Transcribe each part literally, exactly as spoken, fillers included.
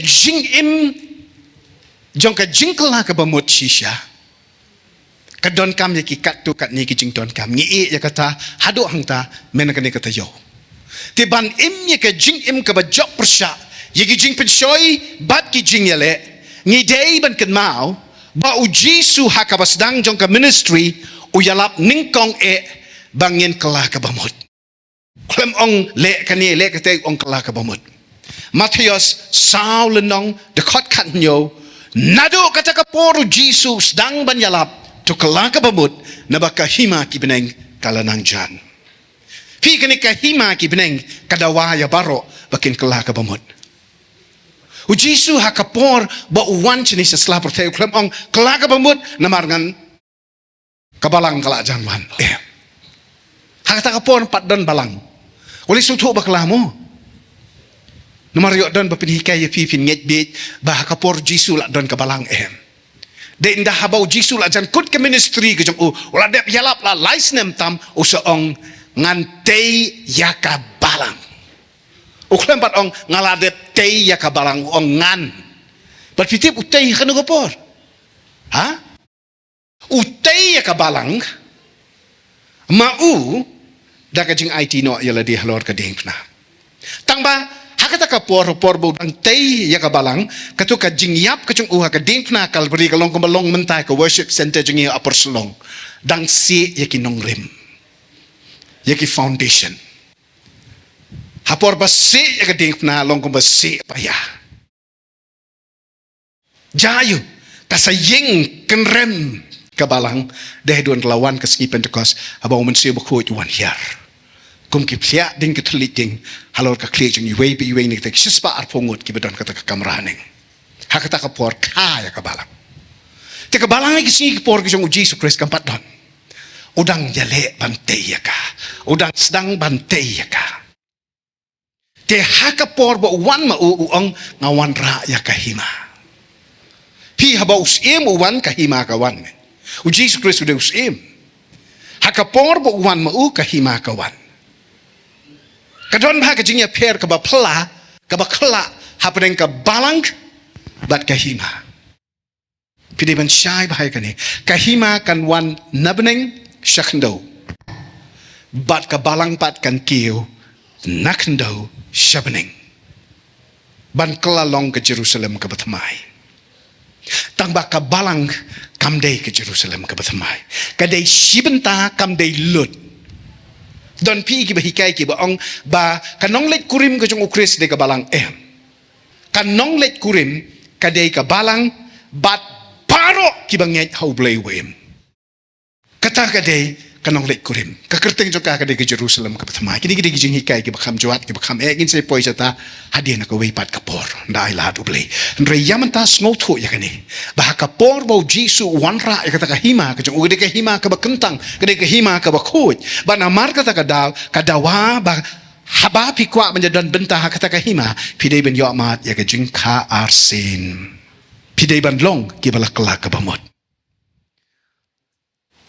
jingim jong ka jingkylla kaba mut shisha ka donkam ïa ki katto katne ki jingdonkam. Ngi ïeh ïa kata haduh hangta mynta kane ka taïew. Te ban im ïa ka jingim kaba jop pyrshah ïa ki jingpynshoi bad ki jingïaleh, ngi dei ban kynmaw ba U Jisu ha kaba sdang jong ka ministry u ïalap nyngkong eh ba ngin kylla kaba mut. Khlem ong leh kane leh kata, u ong kylla kaba mut. Mathaios saw lynnong dkhot khathynñiew. Naduh kata ka por U Jisu sdang ban ïalap, to kylla kaba mut, naba ka hima ki bneng ka la nang jan. Phi, kane ka hima ki bneng ka dawa ïa baroh ba kin kylla kaba mut. U Jisu ha ka por ba u wan shane sha sla pyrthei u khlem ong kylla kaba mut namar ngan ka balang ka la jan wan. Em. Ha kata ka por pat don balang. Ule sngewthuh bakla mo. Namar ïoh don ba pynhikai ïa phi phin ngeit beit ba ha ka por Jisu la don ka balang, em. Dei ynda haba U Jisu la jan kut ka ministry ka jong u, u la dep ïalap la lai snem tam, u sa ong ngan tei ïa ka balang. U khlem pat ong nga la dep tei ïa ka balang, u ong ngan. Bad phi tip u tei ha kano ka por? Ha? U tei ïa ka balang, ma u da ka jingaiti noh ïa lade halor ka diengphna. Tang ba ha kata ka por, por ba u dang tei ïa ka balang, kato ka jingïap ka jong u ha ka diengphna Kalbari ka long kumba long mynta ka worship center jong ngi ha Upper Shillong. Dang sih ïa ki nongrim, ïa ki foundation. Ha por ba sih ïa ka diengphna long kumba sih paia. Jaiu, ka sa ïeng kynrem ka balang, dei haduh ba la wan ka sngi Pentekost, haba U Mynsiem Bakhuid u wan hiar. Kum ki phliah ding ki thylliej ding halor ka khlieh jong iwei pa iwei na kita ki shispah arphew ngut kiba don kata ka kamra haneng. Ha kata ka por kha ïa ka balang. Te ka balang ha ki sngi ki por ki jong U Jisu Khrist kam pat don. U dang ïaleh ban tei ïa ka. U dang sdang ban tei ïa ka. Te ha ka por ba u wan ma u, u ong nga wanrah ïa ka hima. Phi, haba u Syiem u wan ka hima ka wan. U Jisu Khrist u dei u Syiem. Ha ka por ba u wan ma u ka hima ka wan. Ka don bha ka jingïapher kaba phylla, kaba khlaiñ hapdeng ka balang bad ka hima. Phi dei ban shai bha ïa kane. Ka hima kan wan na bneng sha khyndew. Bad ka balang pat kan kiew na khyndew sha bneng. Ban kylla long ka Jerusalem kaba thymmai. Tang ba ka balang kam dei ka Jerusalem kaba thymmai. Ka dei shi bynta, kam dei lut. Don phi kiba hikai kiba ong ba ka nongleit kurim ka jong U Khrist dei ka balang, em. Ka nongleit kurim ka dei ka balang bad baroh kiba ngeit ha U Blei uba im. Kata ka dei ka nongleit kurim. Ka kyrteng jong ka ka dei ka Jerusalem kaba thymmai. Kine ki dei ki jinghikai kiba kham jwat, kiba kham eh, ngin sa poi shata hadien kawei pat ka por. Ynda ai lad U Blei. Hynrei ïa mynta sngewthuh ïa kane. Ba ha ka por ba U Jisu u wanrah ïa kata ka hima ka jong u, ka dei ka hima kaba kyntang, ka dei ka hima kaba khuid. Ba namar kata ka daw, ka dawa ba haba phi kwah ban ïadon bynta ha kata ka hima, phi dei ban ïoh mad ïa ka jingkha arsien. Phi dei ban long kiba la kylla kaba mut.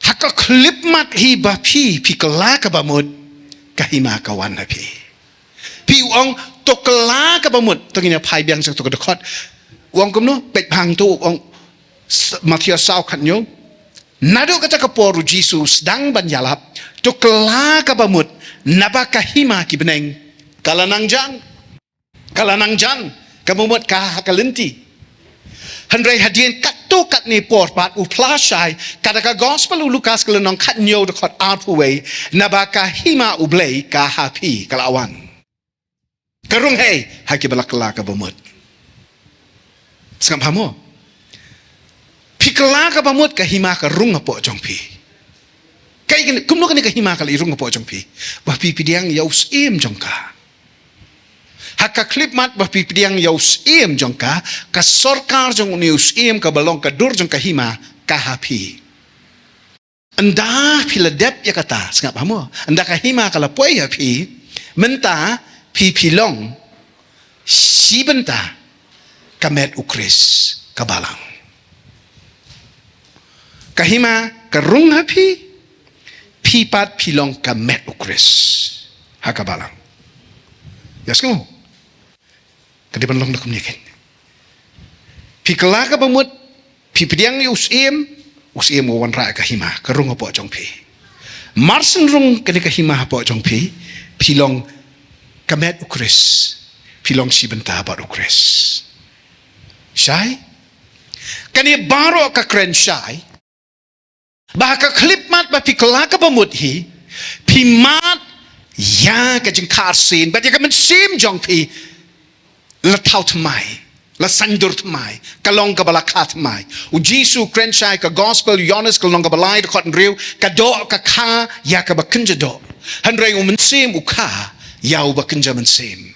Ha ka khyllipmat hi ba phi, phi kylla kaba mut, ka hima ka wan ha phi. Phi, u ong to kylla kaba mut, to ngin ïa phai biang sha kato ka dkhot. U ong kumno, peit bha hangto, u ong s-, Mathaios saw khathynñiew. Naduh kata ka por U Jisu u sdang ban ïalap, to kylla kaba mut, naba ka hima ki bneng ka la nang jan. Ka la nang jan, kaba mut ka ha ka lynti. Hynrei hadien katto katne por pat u phla shai, kata ka Gospel u Lukas ka lynnong khathynñiew dkhot arphew wei, naba ka hima U Blei ka ha phi, ka la wan. Ka rung hi ha kiba la kylla kaba mut. Sngap bha mo. Phi kylla kaba mut, ka hima ka rung hapoh jong phi. Kaei kane, kumno kane ka hima ka la rung hapoh jong phi? Ba phi pdiang ïa u Syiem jong ka. Ha ka khyllipmat ba phi pdiang ïa u Syiem jong ka, ka sorkar jong une u Syiem kaba long ka dur jong ka hima ka ha phi. Ynda phi la dep ïa kata, sngap bha mo. Ynda ka hima ka la poi ha phi, mynta phi phi long shi bynta ka met U Khrist, ka balang. Ka hima ka rung ha phi, phi pat phi long ka met U Khrist ha ka balang. Ïa sngew. Ka dei ban long da kumne kein. Phi kylla kaba mut, phi pdiang ïa u syiem, u syiem u wanrah ïa ka hima, ka rung hapoh jong phi. Mar syn rung kane ka hima hapoh jong phi, phi long ka met u Khrist, phi long shi bynta bad u Khrist. Shai? Kane baroh ka kren shai. Ba ha ka khyllipmat ba phi kylla kaba mut hi, phi mad ïa ka jingkha arsien, bad ïa ka mynsiem jong phi la thaw thymmai, la saiñdur thymmai, ka long kaba la kha thymmai. U Jisu u kren shai ha ka gospel u Ïoannis ka lynnong kaba lai dkhot hynriew, ka doh ka kha ïa kaba kynja doh. Hynrei u mynsiem u kha ïa uba kynja mynsiem.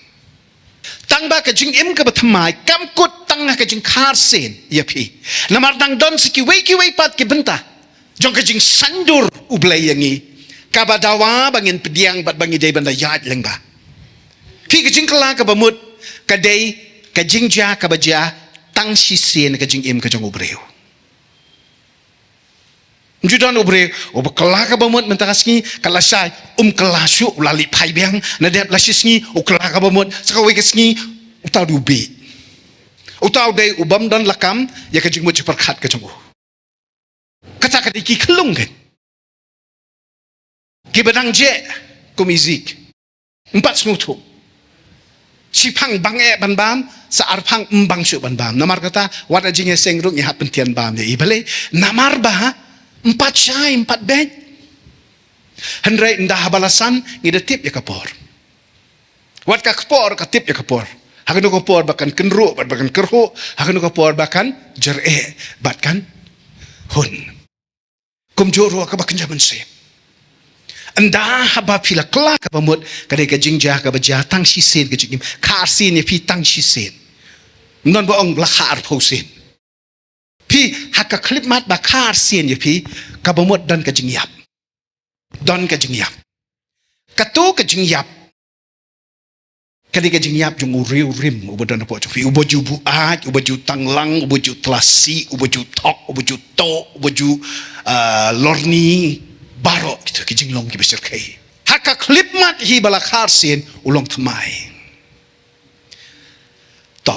Tangba ka jingim kaba thymmai kam kut tang ha ka jingkha arsien ïa phi. Namar dang don sa kiwei kiwei pat ki bynta jong ka jingsaiñdur U Blei ïa ngi, kaba dawa ba ngin pdiang bad ba ngi dei ban da ïaid lyngba. Phi, ka jingkylla kaba mut ka dei ka jingjia kaba jia tang shisien ha ka jingim ka jong u briew. Ym ju don u briew uba kylla kaba mut mynta ka sngi, ka lashai um kylla shuh, u la leit phai biang. Nadep lashi sngi u kylla kaba mut, sa kawei ka sngi uta u dei u bieit. Uta u dei u bym don lakam ïa ka jingmut jingpyrkhat ka jong u. Kata ka dei ki khyllung kein kiba dang jia kum i Zik. Ym pat sngewthuh. Shiphang bang eh ban bam, sa arphang ym bang shuh ban bam. Namar kata, wat ha jingïaseng ruh ngi hap pyntian bam ïa i, balei? Namar ba ym pat shai, ym pat beit. Hynrei ynda haba la san ngi da tip ïa ka por. Wat ka por ka tip ïa ka por. Ha kano ka por ba kan kynruh bad ba kan kyrhuh, ha kano ka por ba kan jyreh bad kan hun. Kumjuh ruh kaba kynja mynsiem. Ynda haba phi la kylla kaba mut, ka dei ka jingjia kaba jia tang shisien ka jingim. Kha arsien ïa phi tang shisien. Ym don ba ong la kha arphew sien. Phi, ha ka khyllipmat ba kha arsien ïa phi, kaba mut don ka jingïap. Don ka jingïap. Kato ka jingïap ka dei ka jingïap jong u riewrim uba don hapoh jong phi, uba ju buaid, uba ju tanglang, uba ju tlasi, uba ju thok, uba ju toh, uba ju, ah, lorni. Baroh kito ki jinglong kiba shyrkhei. Ha ka khyllipmat hi ba la kha arsien u long thymmai. To,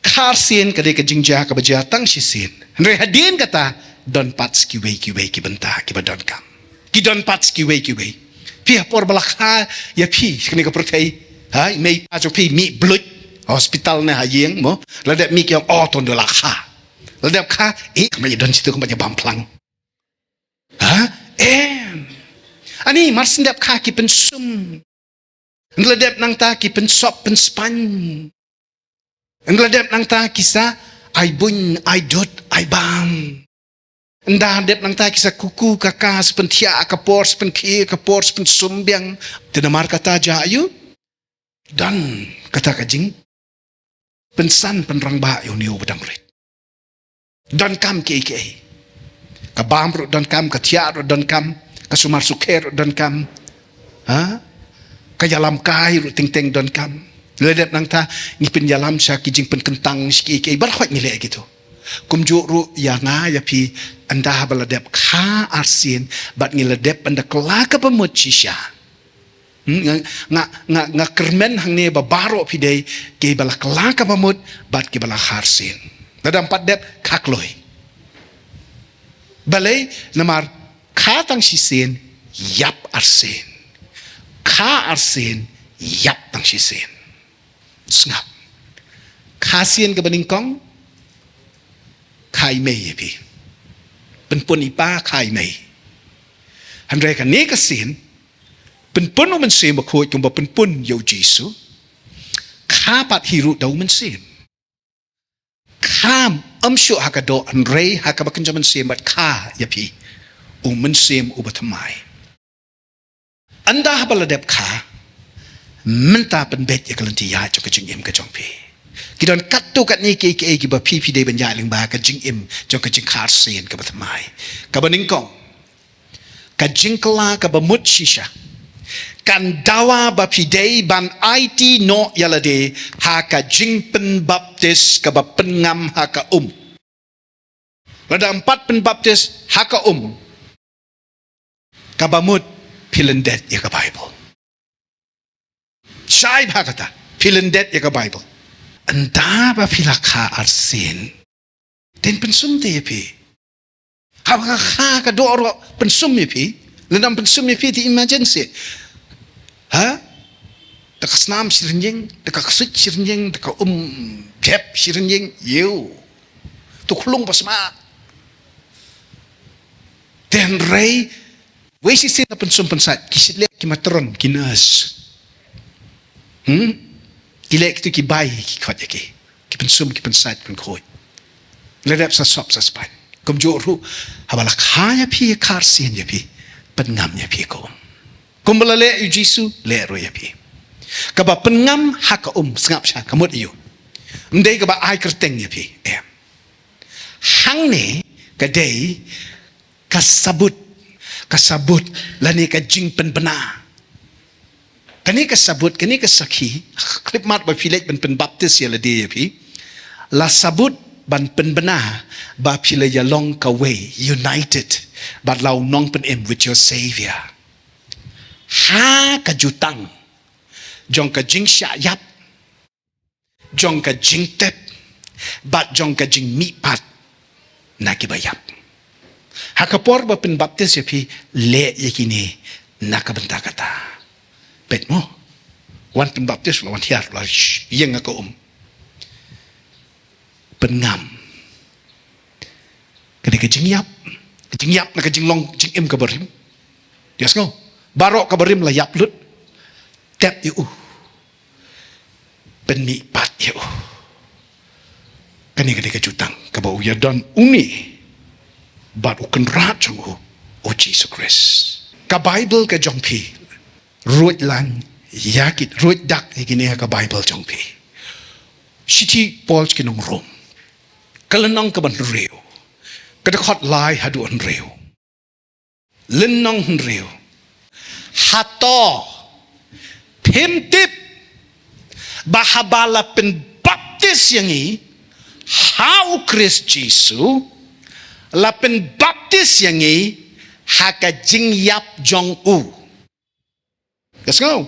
kha arsien ka dei ka jingjia kaba jia tang shisien. Hynrei hadien kata don pat sa kiwei kiwei ki bynta kiba donkam. Ki don pat sa kiwei kiwei. Phi, ha por ba la kha ïa phi sha kane ka pyrthei, ha, i mei i pa jong phi mih bluit ha hospital ne ha ïing mo, la dep mih ki ong, oh, to ynda la kha. La dep kha, eh, kumba ïa don shitu, kumba ïa bam phlang. Ha? Em. Ani mar syn dep kha ki pynsum. Ynda la dep nangta ki pynsop pynspaiñ. Ynda la dep nangta ki sa ai buiñ, ai dud, ai bam. Ynda dep nangta ki sa kuku kaka, sa pynthiah ka por, sa pynkhie ka por, sa pynsum biang. Te namar kata jia aiu? Don kata ka jingpynsan pynrangbah ïa une uba dang rit. Donkam kiei kiei. Ka bam ruh donkam, ka thiah ruh donkam, ka sumar sukher ruh donkam. Ha? Ka ïalam kai ruh teng teng donkam. La dep nangta ngi pynïalam sha ki jingpynkyntang sha kiei kiei, baroh ngi leh kito. Kumjuh ruh ïa nga ïa phi, ynda haba la dep kha arsien bad ngi la dep ban da kylla kaba mut shisha. Hmm, nga, nga, nga, nga kyrmen hangne ba baroh phi dei kiba la kylla kaba mut bad kiba la kha arsien. Lada ym pat dep, kha kloi. Balei? Namar kha tang shisien, ïap arsien. Kha arsien, ïap tang shisien. Sngap. Kha sien kaba nyngkong, kha i mei ïa phi. Pynpun i pa, kha i mei. Hynrei kane ka sien, pynpun u Mynsiem Bakhuid kumba pynpun ïa u Jisu. Kha pat hi ruh da u Mynsiem. Kha ym shuh ha ka doh, hynrei ha kaba kynja mynsiem bad kha ïa phi u Mynsiem uba thymmai. Ynda haba la dep kha, mynta pynbeit ïa ka lynti ïaid jong ka jingim ka jong phi. Ki don katto katne kiei kiei kiba phi, phi dei ban ïaid lyngba ha ka jingim jong ka jingkha arsien kaba thymmai. Kaba nyngkong, ka jingkylla kaba mut shisha kan dawa ba phi dei ban aiti noh ïa lade ha ka jingpynbaptis kaba pynngam ha ka um. Lada ym pat pynbaptis ha ka um kaba mut, phi lyndet ïa ka Baibl. Shai bha kata, phi lyndet ïa ka Baibl. Ynda ba phi la kha arsien, Dei pynsum te ïa phi. Haba ka kha ka doh ruh pynsum ïa phi. Lada ym pynsum ïa phi te imagine seh. Ha? Da ka snam shi rynïeng, da ka ksuid shi rynïeng, da ka um jep shi rynïeng, ïew. To khlung ba sma. Te hynrei, wei shisien la pynsum pynsait, ki shlek, ki matron, ki nurse. Hmm? Ki leh kito ki bai, ki khot ïa ki. Ki pynsum, ki pynsait, pynkhuid. La dep sa sop sa spait. Kumjuh ruh, haba la kha ïa phi, kha arsien ïa phi, pynngam ïa phi kum. Kumba la leh ïa u Jisu, leh ruh ïa phi. Kaba pynngam ha ka um, sngap sha, ka mut ïa u. Ym dei kaba ai kyrteng ïa phi. Em. Hangne, ka dei, ka sabut, ka sabut, lane ka jingpynbna. Kane ka sabut, kane ka sakhi, khyllipmat ba phi leit ban pynbaptis ïa lade ïa phi. La sabut ban pynbna, ba phi la ïalong kawei, united, bad la u nongpynim with your Savior. Ha ka jutang, jong ka jingshah ïap, jong ka jingtep, bad jong ka jingmihpat na kiba ïap. Ha ka por ba pynbaptis ïa phi, leh ïa kine na ka bynta kata. Peit mo. Wan pynbaptis la wan hiar la sh-, ïeng ha ka um. Pynngam. Kane ka jingïap. Ka jingïap na ka jinglong jingim kaba rim. Ïa sngew. Baroh kaba rim la ïap lut. Tep ïa u. Pynmihpat ïa u. Kane ka dei ka jutang kaba u ïadon une bad u Kynrad jong u, u Jisu Khrist. Ka Baibl ka jong phi, ruh lang ïa ki, ruh dak ïa kine ha ka Baibl jong phi. Shithi Paul sha ki nong Rom. Ka lynnong kaba hynriew. Ka dkhot lai haduh hynriew. Lynnong hynriew. Hato phim tip ba haba la pynbaptis ïa ngi ha u Khrist Jisu, la pynbaptis ïa ngi ha ka jingïap jong u. Ïa sngew.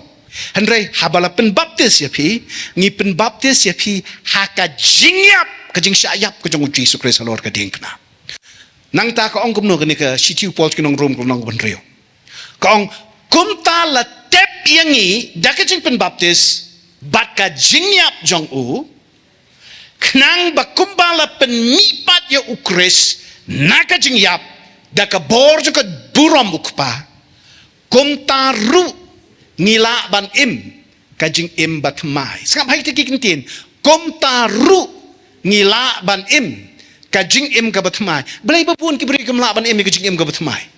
Hynrei haba la pynbaptis ïa phi, ngi pynbaptis ïa phi ha ka jingïap, ka jingshah ïap ka jong u Jisu Khrist halor ka diengphna. Nangta ka ong kumno kane ka shithi u Paul sha ki nong Rom ka lynnong kaba hynriew. Ka ong, kumta la tep ïa ngi da ka jingpynbaptis bad ka jingïap jong u, khnang ba kumba la pynmihpat ïa u Khrist na ka jingïap da ka bor jong ka burom u Kpa, kumta ruh ngi lah ban im ka jingim bathymmai. Sngap ha kita ki kyntien. Kumta ruh ngi lah ban im ka jingim kaba thymmai. Balei ba bun ki briew kim lah ban im ïa ka jingim kaba thymmai?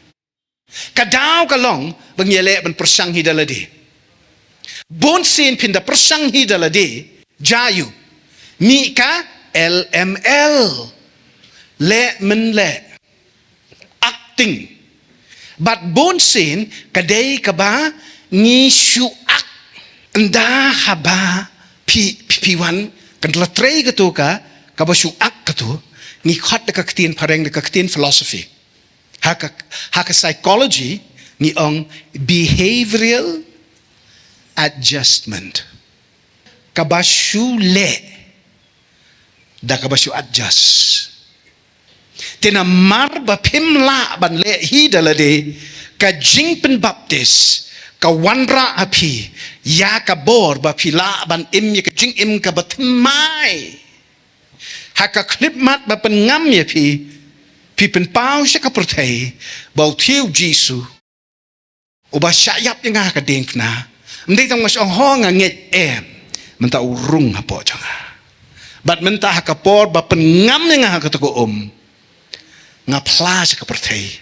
Ka daw ka long ba ngi ïaleh ban pyrshang hi da lade. Bun sien phin da pyrshang hi da lade, jia ïa u. Mih ka L M L. Leh men leh. Acting. Bad bun sien ka dei kaba ngi shu act. Ynda haba phi, phi, phi wan, kan la trei kato ka, kaba shu act kato, ngi khot da ka ktien phareng, da ka ktien philosophy. Ha ka, ha ka psychology, ngi ong behavioral adjustment. Kaba shu leh, da kaba shu adjust. Te namar ba phim lah ban leh hi da lade, ka jingpynbaptis ka wanrah ha phi ïa ka bor ba phi lah ban im ïa ka jingim kaba thymmai. Ha ka khyllipmat ba pynngam ïa phi, phi pynpaw sha ka pyrthei ba u thiah u Jisu, uba shah ïap ïa nga ha ka diengphna, ym dei tang ba shu ong, ho, nga ngeit, em. Mynta u rung hapoh jong nga. Bad mynta ha ka por ba pynngam ïa nga ha kato ka um, nga phla sha ka pyrthei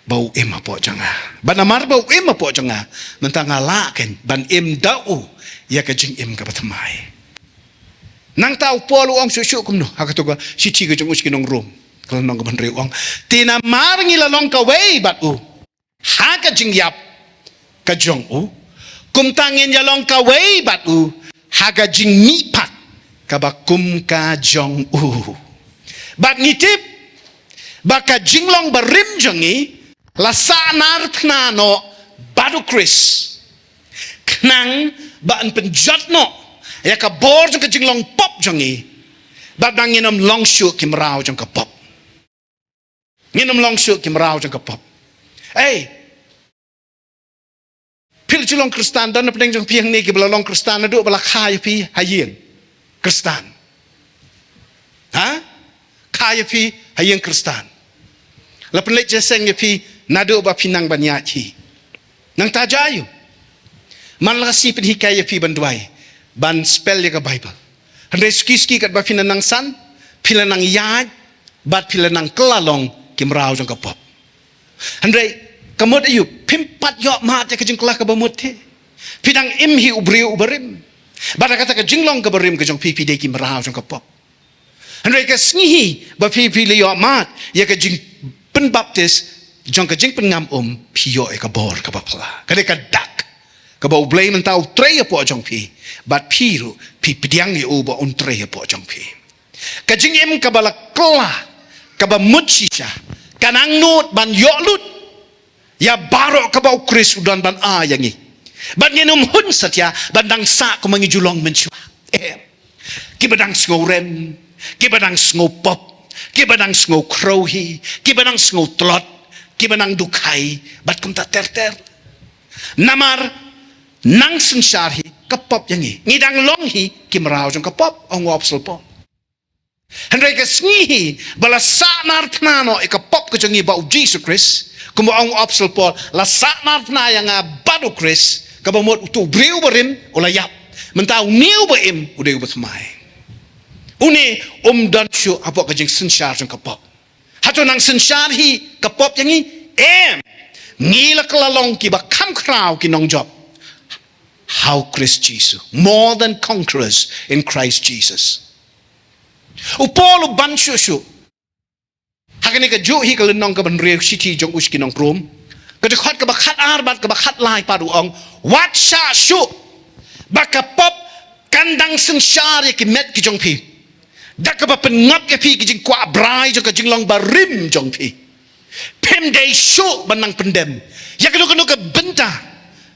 ba u im hapoh jong nga. Bad namar ba u im hapoh jong nga, mynta nga lah kein ban im da u ïa ka jingim kaba thymmai. Nangta u Paul u ong shuh shuh kumno ha kato ka shithi ka jong u sha ki nong Rom, ka lynnong kaba hynriew, u ong, te namar ngi la long kawei bad u ha ka jingïap ka jong u, kumta ngin ïalong kawei bad u ha ka jingmihpat kaba kum ka jong u. Bad ngi tip ba ka jinglong barim jong ngi la sahnarphna noh bad u Khrist, khnang ba yn pynjot noh ïa ka bor jong ka jinglong pop jong ngi, bad ba ngin ym long shuh ki mraw jong ka pop. Ngin ym long shuh ki mraw jong ka pop. Ei, phi la ju long Khristan, don na pdeng jong phi hangne kiba la long Khristan naduh ba la kha ïa phi ha ïing Khristan. Ha? Kha ïa phi ha ïing Khristan. La pynleit jingïaseng ïa phi naduh ba phi nang ban ïaid hi. Nangta jia aiu? Man la ka sngi pynhikai ïa phi ban duwai, ban spell ïa ka Baibl. Hynrei suki suki katba phi la nang san, phi la nang ïaid, bad phi la nang kylla long ki mraw jong ka pop. Hynrei ka mut aiu, phim pat ïoh mad ïa ka jingkylla kaba mut te. Phi dang im hi u briew uba rim. Bad ha kata ka jinglong kaba rim ka jong phi, phi dei ki mraw jong ka pop. Hynrei ka sngi hi ba phi, phi la ïoh mad ïa ka jingpynbaptis jong ka jingpynngam um, phi ïoh ïa ka bor kaba phylla. Ka dei ka dak kaba U Blei mynta u trei hapoh jong phi, bad phi ruh phi pdiang ïa u ba un trei hapoh jong phi. Ka jingim kaba la kylla kaba mut shisha kan angnud ban ïoh lut ïa baroh kaba U Khrist u don ban ai ïa ngi. Bad ngin ym hun satia ban dang sah kumba ngi ju long mynshuwa. Em. Kiba dang sngewrem, kiba dang sngewpop, kiba dang sngewkhrew hi, kiba dang sngewtlot, kiba dang dukhai bad kumta ter ter. Namar nang synshar hi ka pop ïa ngi. Ngi dang long hi ki mraw jong ka pop, ong u Apostol Paul. Hynrei ka sngi hi ba la sahnarphna noh ïa ka pop ka jong ngi bad U Jisu Khrist, kumba ong u Apostol Paul, la sahnarphna ïa nga bad U Khrist, kaba mut utu u briew uba rim u la ïap, mynta une uba im u dei uba thymmai. Une um don shuh hapoh ka jingsynshar jong ka pop. Hato nang synshar hi ka pop ïa ngi? Em. Ngi la kylla long kiba kham khraw ki nongjop ha U Khrist Jisu. More than conquerors in Christ Jesus. U Paul u ban shuh shuh ha kane kajuh hi ka lynnong kaba hynriew, shithi jong u sha ki nong Rom, ka dkhot kaba khatar bad kaba khatlai pat, u ong, wat shah shuh ba ka pop kan dang synshar ïa ki met ki jong phi da kaba pynngop ïa phi ki jingkwah brai jong ka jinglong barim jong phi. Phim dei shuh ban nang pyndem ïa kano kano ka bynta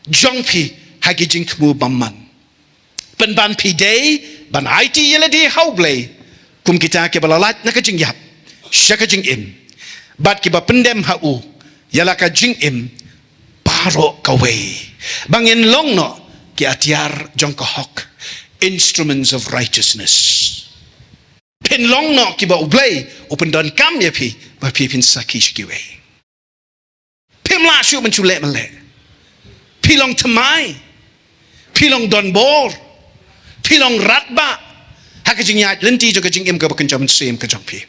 jong phi ha ki jingthmu bymman. Pynban phi dei ban aiti ïa lade ha U Blei kum kita kiba la lait na ka jingïap sha ka jingim, bad kiba pyndem ha u ïa la ka jingim baroh kawei, ba ngin long noh ki atiar jong ka hok, instruments of righteousness. Phin long noh kiba U Blei u pyndonkam ïa phi ba phi phin sakhi sha kiwei. Phim lah shuh ban shu leh ban leh. Phi long thymmai, phi long donbor, phi long radbah ha ka jingïaid lynti jong ka jingim kaba kynja mynsiem ka jong phi.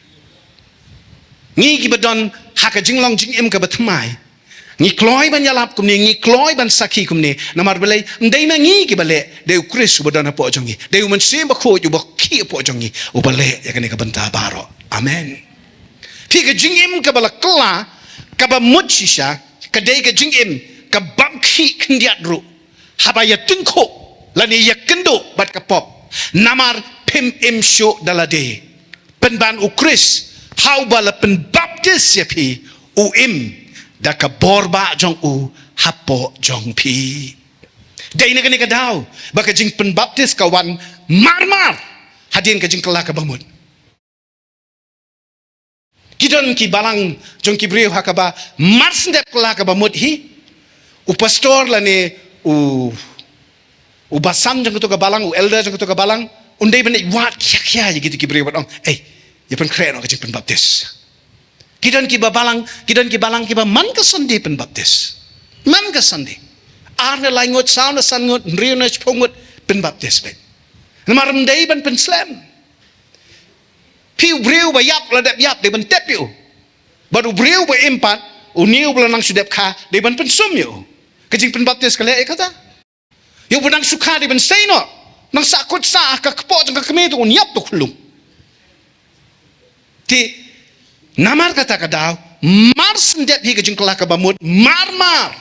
Ngi kiba don ha ka jinglong jingim kaba thymmai, ngi kloi ban ïalap kumne, ngi kloi ban sakhi kumne. Namar balei? Ym dei ma ngi kiba leh, dei U Khrist uba don hapoh jong ngi, dei U Mynsiem Bakhuid uba khih hapoh jong ngi uba leh ïa kane ka bynta baroh. Amen. Phi, ka jingim kaba la kylla kaba mut shisha ka dei ka jingim ka bam khih khyndiat ruh haba ïa tyngkhuh lane ïa kynduh bad ka pop. Namar phim im shuh da lade. Pynban U Khrist, ha uba la pynbaptis ïa phi, u im da ka bor bah jong u hapoh jong phi. Dei na kane ka daw ba ka jingpynbaptis ka wan mar mar hadien ka jingkylla kaba mut. Ki don ki balang jong ki briew ha kaba mar syn dep kylla kaba mut hi, u pastor lane u, u basan jong kato ka balang, u elder jong kato ka balang, un dei ban leit wad khia khia ïa kito ki briew bad ong, "Ei, ïa pynkhreh noh ka jingpynbaptis." Ki don ki ba balang, ki don ki balang kiba man ka Sunday pynbaptis. Man ka Sunday. Ar ne lai ngut, saw ne san ngut, hynriew ne shiphew ngut pynbaptis beit. Namar ym dei ban pynslem. Phi, u briew ba ïap la dep ïap, dei ban tep ïa u. Bad u briew ba im pat, une uba la nang shu dep kha, dei ban pynsum ïa u. Ka jingpynbaptis ka leh ïa kata. Ïa uba nang shu kha dei ban sei noh. Nang sah kut sah ha ka kpoh jong ka kmie, to un ïap to khyllung. Te namar kata ka daw, mar syn dep hi ka jingkylla kaba mut, mar mar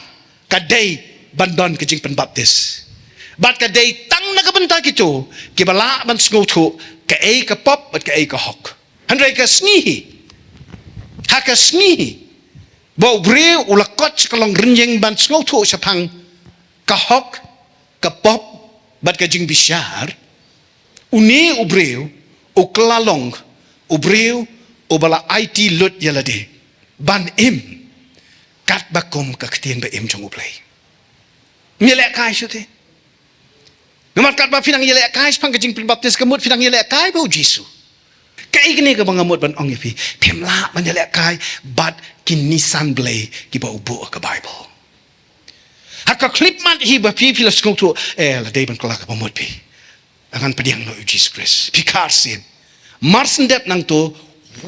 ka dei ban don ka jingpynbaptis. Bad ka dei tang na ka bynta kito kiba lah ban sngewthuh kaei ka pop bad kaei ka hok. Hynrei ka sngi hi, ha ka sngi hi ba u briew u la kot sha ka longrynieng ban sngewthuh shaphang ka hok, ka pop bad ka jingbishar, une u briew u kylla long u briew uba la aiti lut ïa lade. Ban im katba kum ka ktien ba im jong U Blei. Ym ïalehkai shuh te. Namar katba phi nang ïalehkai shaphang ka jingpynbaptis, ka mut phi nang ïalehkai bad U Jisu. Kaei kane kaba nga mut ban ong ïa phi, phim lah ban ïalehkai bad ki nisan Blei kiba u buh ha ka Baibl. Ha ka khyllipmat hi ba phi, phi la sngewthuh, eh, la dei ban kylla kaba mut phi. Ngan pdiang noh ïa U Jisu Khrist. Phi kha arsien. Mar shen dep nangto,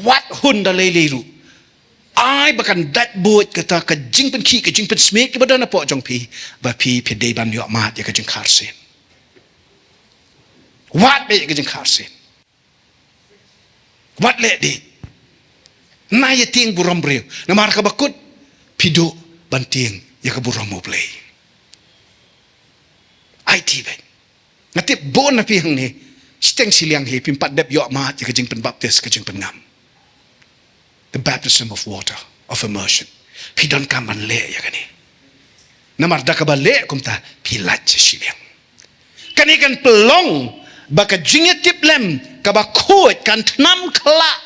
wat hun da lei lei ruh, ai ba kan dait buit kata ka jingpynkhih, ka jingpynsmit kiba don hapoh jong phi, ba phi, phi dei ban ïoh mad ïa ka jingkha arsien. Wat beit ïa ka jingkha arsien. Wat leh dih. Nai ïa tieng burom briew. Namar kaba kut, phi duh ban tieng ïa ka burom U Blei. Aiti beit. Nga tip bun na phi hangne, shiteng shiliang hi phim pat dep ïoh mad ïa ka jingpynbaptis, ka jingpynngam. The baptism of water, of immersion. Phi donkam ban leh ïa kane. Namar da kaba leh kumta, phi lait sha shiliang. Kane kan pynlong ba ka jingïatiplem kaba khuid kan tnam khlah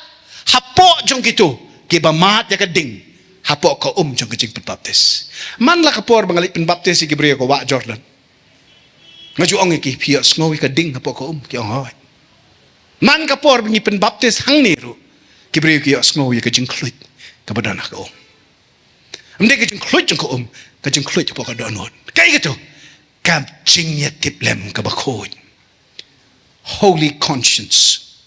hapoh jong kito kiba mad ïa ka ding hapoh ka um jong ka jingpynbaptis. Man la ka por ba nga leit pynbaptis ïa ki briew ha ka wah Jordan, nga ju ong ïa ki, phi ïohsngew ïa ka ding hapoh ka um? Ki ong hooid. Man ka por ba ngi pynbaptis hangne ruh, ki briew ki ïohsngew ïa ka jingkhluit kaba don ha ka um. Ym dei ka jingkhluit jong ka um, ka jingkhluit hapoh ka dohnud. Kaei kato? Ka jingïatiplem kaba khuid. Holy conscience.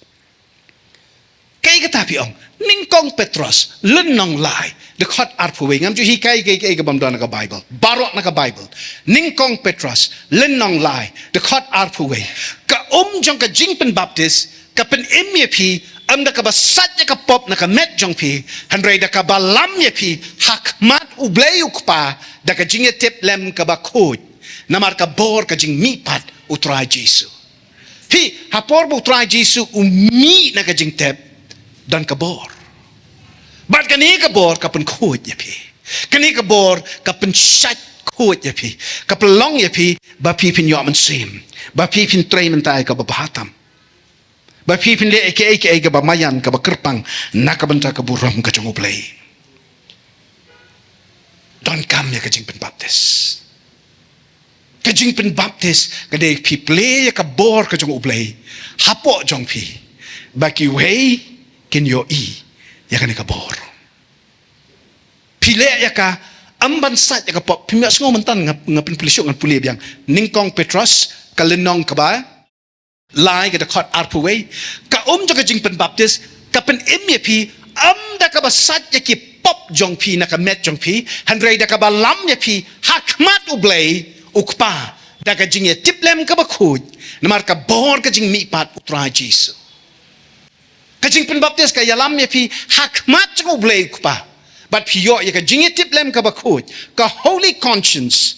Kaei kata phi ong? Nyngkong Petros, lynnong lai, dkhot arphew wei. Ngam ju hikai kaei kaei kabym don na ka Baibl. Baroh na ka Baibl. Nyngkong Petros, lynnong lai, dkhot arphew wei. Ka um jong ka jingpynbaptis ka pynim ïa phi, ym da kaba sait ïa ka pop na ka met jong phi, hynrei da kaba lam ïa phi ha khmat U Blei U Kpa, da ka jingïatiplem kaba khuid. Namar ka bor ka jingmihpat U Trai Jisu. Phi, ha por ba U Trai Jisu u mih na ka jingtep, don ka bor. Bad kane ka bor ka pynkhuid ïa phi. Kane ka bor ka pynshait khuid ïa phi. Ka pynlong ïa phi ba phi phin ïoh mynsiem. Ba phi phin trei mynta ïa kaba bha tam. Ba phi phin leh ïa kaei kaei kaba maïan, kaba kyrpang na ka bynta ka burom ka jong U Blei. Donkam ïa ka jingpynbaptis. Ka jingpynbaptis ka dei phi plie ïa ka bor ka jong U Blei hapoh jong phi, ba kiwei kin ïohi ïa kane ka bor. Phi leh ïa ka ym ban sait ïa ka pop. Phim ïohsngew mynta? Nga, nga pynpule shuh, ngan pule biang. Nyngkong Petros, ka lynnong kaba lai, ka dkhot arphew wei. Ka um jong ka jingpynbaptis ka pynim ïa phi, ym da kaba sait ïa ki pop jong phi na ka met jong phi, hynrei da kaba lam ïa phi ha khmat U Blei U Kpa, da ka jingïatiplem kaba khuid. Namar ka bor ka jingmihpat U Trai Jisu. Ka jingpynbaptis ka ïalam ïa phi ha khmat jong U Blei U Kpa. Bad phi ïoh ïa ka jingïatiplem kaba khuid, ka holy conscience.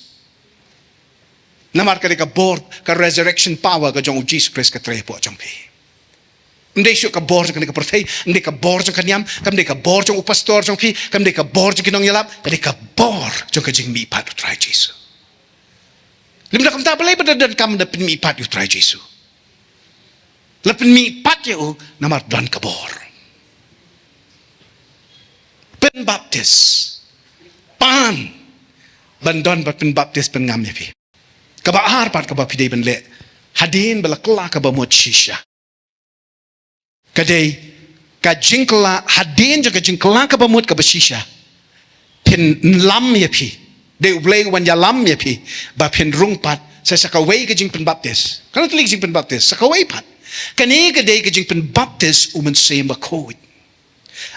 Namar ka dei ka bor, ka resurrection power ka jong U Jisu Khrist ka trei hapoh jong phi. Ym dei shuh ka bor jong kane ka pyrthei, ym dei ka bor jong ka niam, kam dei ka bor jong u pastor jong phi, kam dei ka bor jong ki nongïalap, ka dei ka bor jong ka jingmihpat U Trai Jisu. Lymda kumta balei ba donkam da pynmihpat ïa U Trai Jisu? La pynmihpat ïa u namar don ka bor. Pynbaptis. Pan ban don ba pynbaptis, pynngam ïa phi. Kaba ar pat kaba phi dei ban leh hadien ba la kylla kaba mut shisha, ka dei ka jingkylla, hadien jong ka jingkylla kaba mut kaba shisha, pynlam ïa phi. Dei U Blei uban ïalam ïa phi ba phin rung pat sa, sa kawei ka jingpynbaptis. Kam dei tylli ka jingpynbaptis, sa kawei pat. Kane ka dei ka jingpynbaptis U Mynsiem Bakhuid.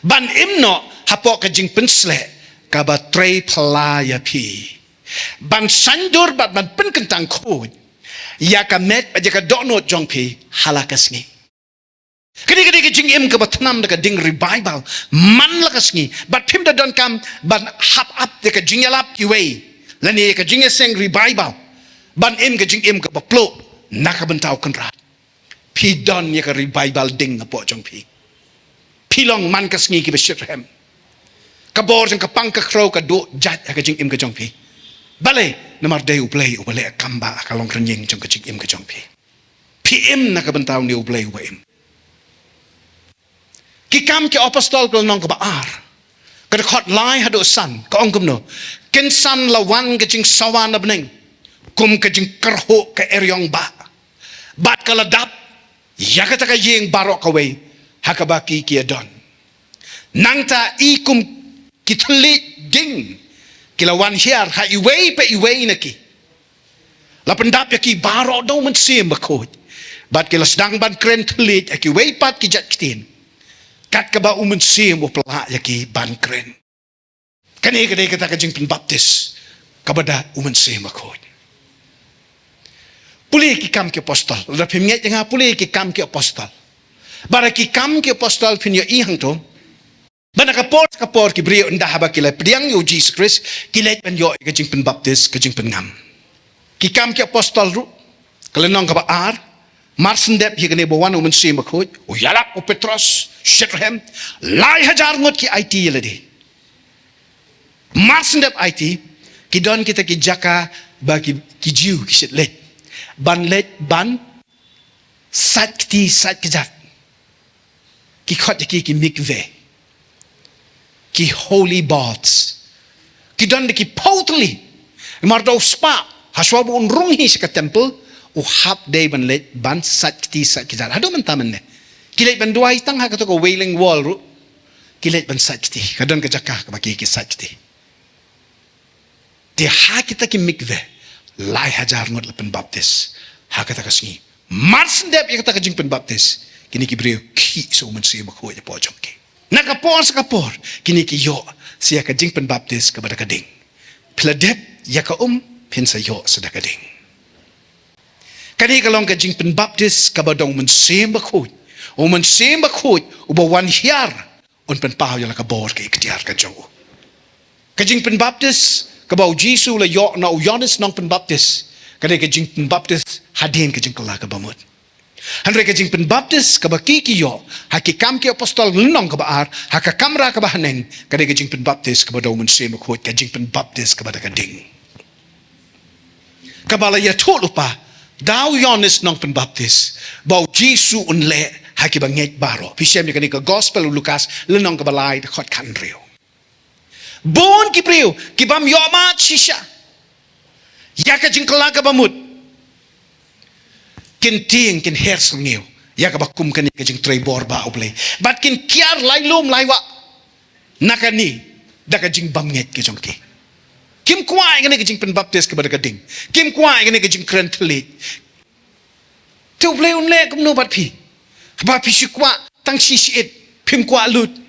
Ban im noh hapoh ka jingpynsleh kaba trei phylla ïa phi. Ban saiñdur bad ban pynkyntang khuid ïa ka met bad ïa ka dohnud jong phi ha la ka sngi. Kane ka dei ka jingim kaba tnam da ka ding revival man la ka sngi. Bad phim da donkam ban hap ap ïa ka jingïalap kiwei lane ïa ka jingïaseng revival ban im ka jingim kaba pluh na ka bynta U Kynrad. Phi don ïa ka revival ding hapoh jong phi. Phi long man ka sngi kiba shitrhem. Ka bor jong ka pang ka khrew ka duh jait ha ka jingim ka jong phi. Balei? Namar dei U Blei uba leh kam ba ha ka longrynieng jong ka jingim ka jong phi. Phi im na ka bynta une U Blei uba im. Ki Kam ki Apostol ka lynnong kaba ar. Ka dkhot lai haduh san, ka ong kumno: Kynsan la wan ka jingsawa na bneng kum ka jingkyrhuh ka eriong bah, bad ka la dap ïa kata ka ïing baroh kawei ha kaba ki ki ïadon. Nangta i kum ki thylliej ding ki la wan hiar ha iwei pa iwei na ki. La pyndap ïa ki baroh da u Mynsiem Bakhuid, bad ki la sdang ban kren thylliej ha kiwei pat ki jait ktien, kat kaba u Mynsiem u pynlah ïa ki ban kren. Kane ka dei kata ka jingpynbaptis kaba da u Mynsiem Bakhuid. Pule ki Kam ki Apostol, lada phim ngeit ïa nga, pule ki Kam ki Apostol. Bad ha ki Kam ki Apostol phin ïohi hangto ba na ka por sha ka por ki briew ynda haba ki la pdiang ïa u Jisu Khrist, ki leit ban ïoh ïa ka jingpynbaptis, ka jingpynngam. Ki Kam ki Apostol ruh, ka lynnong kaba ar, mar shen dep ïa kane ba wan u Mynsiem Bakhuid, u ïalap u Petros sha trehhem, lai hajar ngut ki aiti ïa lade. Mar shen dep aiti, ki don kita ki jaka ba ki, ki Jiw ki shait leit, ban leit ban sait kti sait kjat. Ki khot ïa ki ki mikveh, ki holy baths. Ki don da ki phew tylli. Namar da u spah, hashwa ba un rung hi sha ka temple, u hap dei ban leit ban sait kti sait kjat. Haduh mynta mynne ki leit ban duwai tang ha kato ka Wailing Wall ruh, ki leit ban sait kti. Ka don ka jaka kaba ki, ki sait kti. Te ha kita ki mikveh, lai hajar ngut la pynbaptis ha kata ka sngi. Mar shen dep ïa kata ka jingpynbaptis, kine ki briew ki ïoh sa u Mynsiem Bakhuid hapoh jong ki. Na ka por sha ka por, kine ki ïoh sa ïa ka jingpynbaptis kaba da ka ding. Phi la dep ïa ka um, phin sa ïoh sa da ka ding. Kane ka long ka jingpynbaptis kaba da u Mynsiem Bakhuid. U Mynsiem Bakhuid uba wan hiar, un pynpaw ïa la ka bor ka iktiar ka jong u. Ka jingpynbaptis kaba u Jisu u la ïoh na u Ïoannis Nongpynbaptis, ka dei ka jingpynbaptis hadien ka jingkylla kaba mut. Hynrei ka jingpynbaptis kaba ki ki ïoh ha ki Kam ki Apostol lynnong kaba ar, ha ka kamra kaba haneng, ka dei ka jingpynbaptis kaba da u Mynsiem Bakhuid, ka jingpynbaptis kaba da ka ding. Kaba la ïathuh lypa da u Ïoannis Nongpynbaptis ba u Jisu un leh ha kiba ngeit baroh. Phi shem ïa kane ka Gospel u Lukas lynnong kaba lai, dkhot khathynriew. Bun ki briew ki bym ïoh mad shisha ïa ka jingkylla kaba mut, kin tieng, kin her sngewthuh ïa kaba kum kane ka jingtrei bor ba U Blei, bad kin kiar lai lum lai wah na kane da ka jingbymngeit ka jong ki. Kim kwah ïa kane ka jingpynbaptis kaba da ka ding. Kim kwah ïa kane ka jingkren thylliej. Te U Blei un leh kumno bad phi? Haba phi shu kwah tang shi shi-it, phim kwah lut.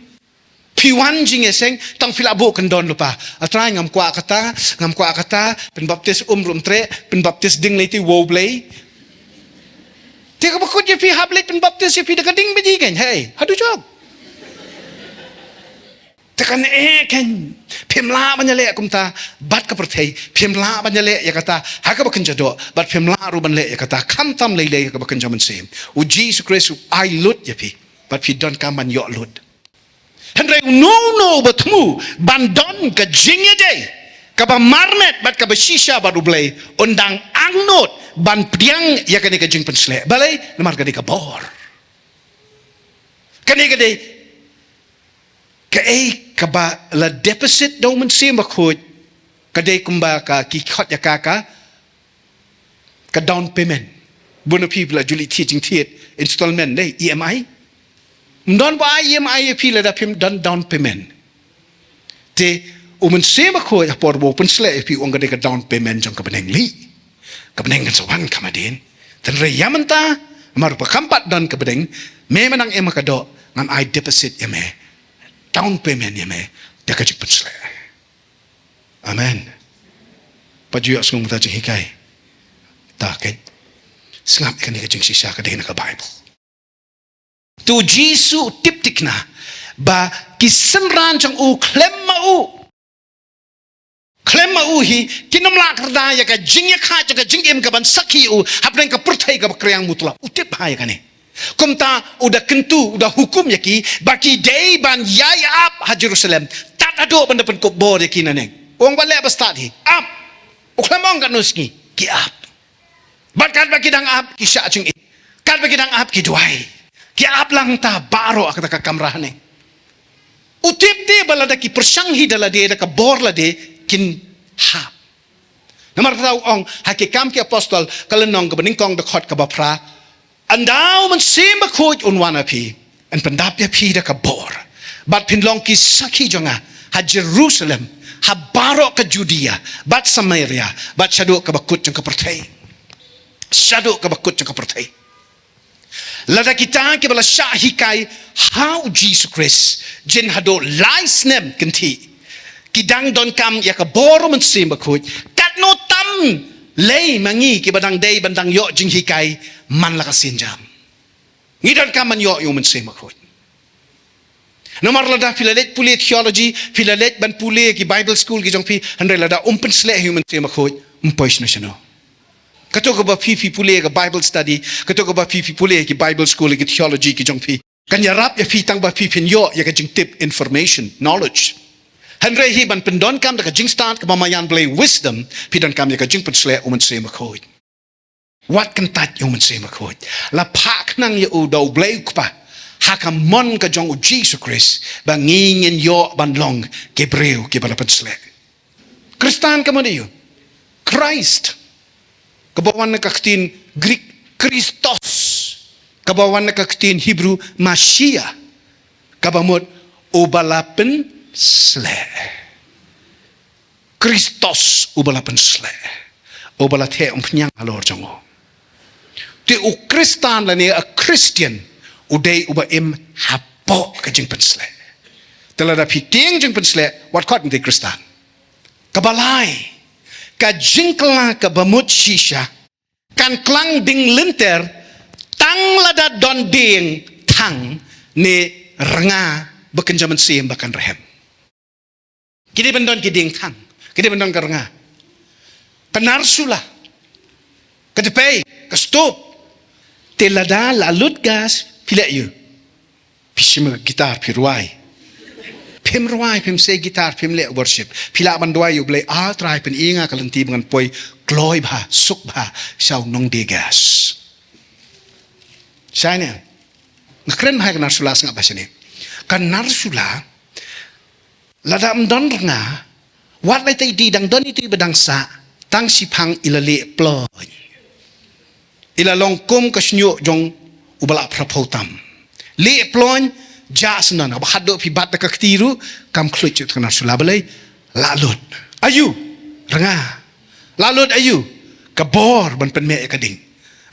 Phi wan jingïaseng tang phi la buh kyndon lypa. A Trai, ngam kwah kata, ngam kwah kata, pynbaptis um ruh ym treh, pynbaptis ding lei te, wow Blei. Te kaba kut ïa phi, hap leit pynbaptis ïa phi da ka ding bad ïa ka ding. Hei, haduh jong. Te kan, eh, kan, phim lah ban ïaleh kumta bad ka pyrthei, phim lah ban ïaleh ïa kata ha kaba kynja doh, bad phim lah ruh ban leh ïa kata khamtam lei lei ha kaba kynja mynsiem. U Jisu Khrist u ai lut ïa phi, bad phi donkam ban ïoh lut. Hynrei uno uno uba thmu ban don ka jingïadei kaba marmet bad kaba shisha bad U Blei, un dang angnud ban pdiang ïa kane ka jingpynshlur. Balei? Namar ka dei ka bor. Kane ka dei kaei kaba la deposit da U Mynsiem Bakhuid, ka dei kumba ka ki khot ïa ka ka, ka down payment. Bun na phi ba la ju leit thied jingthied installment, dei E M I. Ym don ba ai E M I ïa phi lada phim don down payment. Te U Mynsiem Bakhuid ha por ba u pynshlur ïa phi, u ong ka dei ka down payment jong ka bneng lieh. Ka bneng kan sa wan kham hadien. Hynrei ïa mynta, namar ba kham pat don ka bneng, me mynta em ha ka doh, ngan ai deposit ïa me, down payment ïa me da ka jingpynshlur. Amen. Pat ju ïohsngew mynta jinghikai. Ta keiñ. Sngap ïa kane ka jingshisha, ka dei na ka Baibl. Te U Jisu u tip thikna ba ki synran jong u khlem ma u, khlem ma u hi kin ym lah kyrda ïa ka jingïakhaid, ïa ka jingim kaban sakhi ïa u hapdeng ka pyrthei kaba kriang mutlop. U tip bha ïa kane. Kumta u da kyntu, u da hukum ïa ki ba ki dei ban ïai ap ha Jerusalem tad haduh ban da pynkup bor ïa ki naneng. U ong, wat leh ba stad hi, ap. U khlem ong katno sngi, ki ap. Bad katba ki dang ap, ki shah jingim. Katba ki dang ap, ki duwai. Ki ap lang ta baroh ha kata ka kamra haneng. U tip te ba lada ki pyrshang hi da lade, da ka bor lade, kin hap. Namar kata u ong ha Ki Kam ki Apostol ka lynnong kaba nyngkong, dkhot kaba phra: Ynda U Mynsiem Bakhuid un wan ha phi, yn pyndap ïa phi da ka bor, bad phin long ki sakhi jong nga ha Jerusalem, ha baroh ka Judia bad Samaria, bad shaduh kaba kut jong ka pyrthei. Shaduh kaba kut jong ka pyrthei. Lada kita kiba la shah hikai ha U Jisu Khrist, jin haduh lai snem kynthih, ki dang donkam ïa ka bor U Mynsiem Bakhuid, katno tam lei ma ngi kiba dang dei ban dang ïoh jinghikai man la ka sienjam. Ngi donkam ban ïoh ïa U Mynsiem Bakhuid. Namar lada phi la leit pule theology, phi la leit ban pule ki Bible school ki jong phi, hynrei lada um pynsleh ïa U Mynsiem Bakhuid, ym poi shano shano. Kato kaba phi phi pule ka Bible study, kato kaba phi phi pule ki Bible school ki theology ki jong phi, kan ïarap ïa phi tang ba phi phin ïoh ïa ka jingtip, information, knowledge. Hynrei hi ban pyndonkam da ka jingstad kaba maïan Blei, wisdom, phi donkam ïa ka jingpynsleh U Mynsiem Bakhuid. Wat kyntait ïa U Mynsiem Bakhuid. La phah khnang ïa u da U Blei U Kpa ha ka mon ka jong U Jisu Khrist ba ngi ngin ïoh ban long ki briew kiba la pynsleh. Khristan ka mut aïu? Christ, kaba wan na ka ktien Greek Christos, kaba wan na ka ktien Hebrew Mashiach, kaba mut uba la pynsleh. Christos, uba la pynsleh, uba la theh umphniang halor jong u. Te u Khristan lane a Christian u dei uba im hapoh ka jingpynsleh. Te lada phi tieng jingpynsleh, wat khot ngi te Khristan. Kaba lai, ka jingkylla kaba mut shisha kan klang ding lynter tang lada don dieng thang ne rnga ba kynja mynsiem ba kan rhem. Ki dei ban don ki dieng thang, ki dei ban don ka rnga, ka nar sula, ka tepei, ka stop. Te lada la lut gas, phi leh aïu? Phi shim ka guitar phi rwai. Phim rwai, phim sei guitar, phim leh worship. Phi lah ban duwai ïa U Blei, A Trai, pyni ïa nga ka lynti ba ngan poi kloi bha, suk bha sha u nongdie gas. Shane, nga kren bha ïa ka nar sula, sngap bha shane. Ka nar sula, lada ym don rnga, wat la itei itei dang don, itei ba dang sah, tang shiphang i la lieh ploiñ. I la long kum ka shñiuh jong uba la phraphew tam. Lieh ploiñ, jah syndon, haba khatduh phi bat da ka kti ruh kam khluit shuh ka nar sula. Balei? La lut. Aïu? Rnga. La lut aïu? Ka bor ban pynmih ïa ka ding.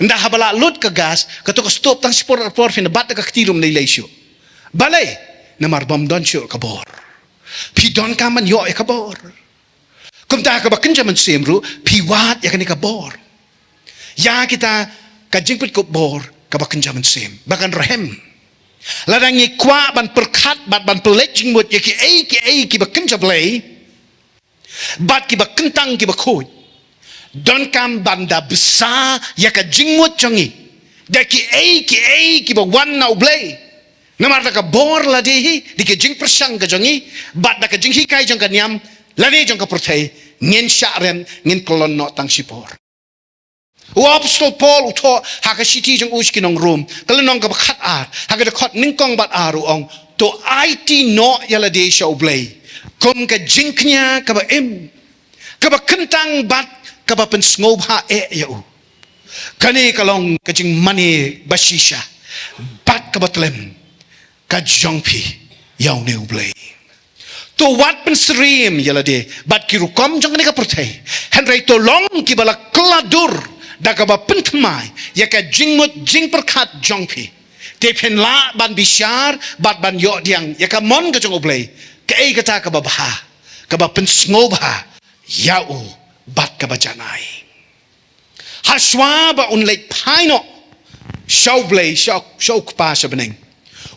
Ynda haba la lut ka gas, kato ka stop, tang shipor arpor phin bat da ka kti ruh ym lei lei shuh. Balei? Namar bym don shuh ka bor. Phi donkam ban ïoh ïa ka bor. Kumta kaba kynja mynsiem ruh, phi wad ïa kane ka bor. Ïa kita ka jingpynkhuid bor kaba kynja mynsiem ba kan rhem. Lada ngi kwah ban pyrkhat bad ban pynleit jingmut ïa kiei kiei kiba kynja Blei bad kiba kyntang kiba khuid, donkam ban da bsa ïa ka jingmut jong ngi da kiei kiei kiba wan na U Blei. Namar da ka bor lade hi, da ka jingpyrshang ka jong ngi bad da ka jinghikai jong ka niam lane jong ka pyrthei, ngin shah rem, ngin kyllon noh tang shipor. U Apostol Paul u thoh ha ka shithi jong u sha ki nong Rom, ka lynnong kaba khatar, ha ka dkhot nyngkong bad ar u ong, to aiti noh ïa lade sha U Blei kum ka jingkñia kaba im, kaba kyntang bad kaba pynsngewbha eh ïa u. Kane ka long ka jingmane ba shisha bad kaba tlem ka jong phi ïa une U Blei. To wat pynsyriem ïa lade bad ki rukom jong kane ka pyrthei, hynrei to long kiba la kylla dur da kaba pynthymmai ïa ka jingmut jingpyrkhat jong phi. Te phin lah ban bishar bad ban ïoh pdiang ïa ka mon ka jong U Blei, kaei kata kaba bha, kaba pynsngewbha ïa u bad kaba janai. Hashwa ba un leit phai noh sha U Blei, sha, sha U Kpa sha bneng,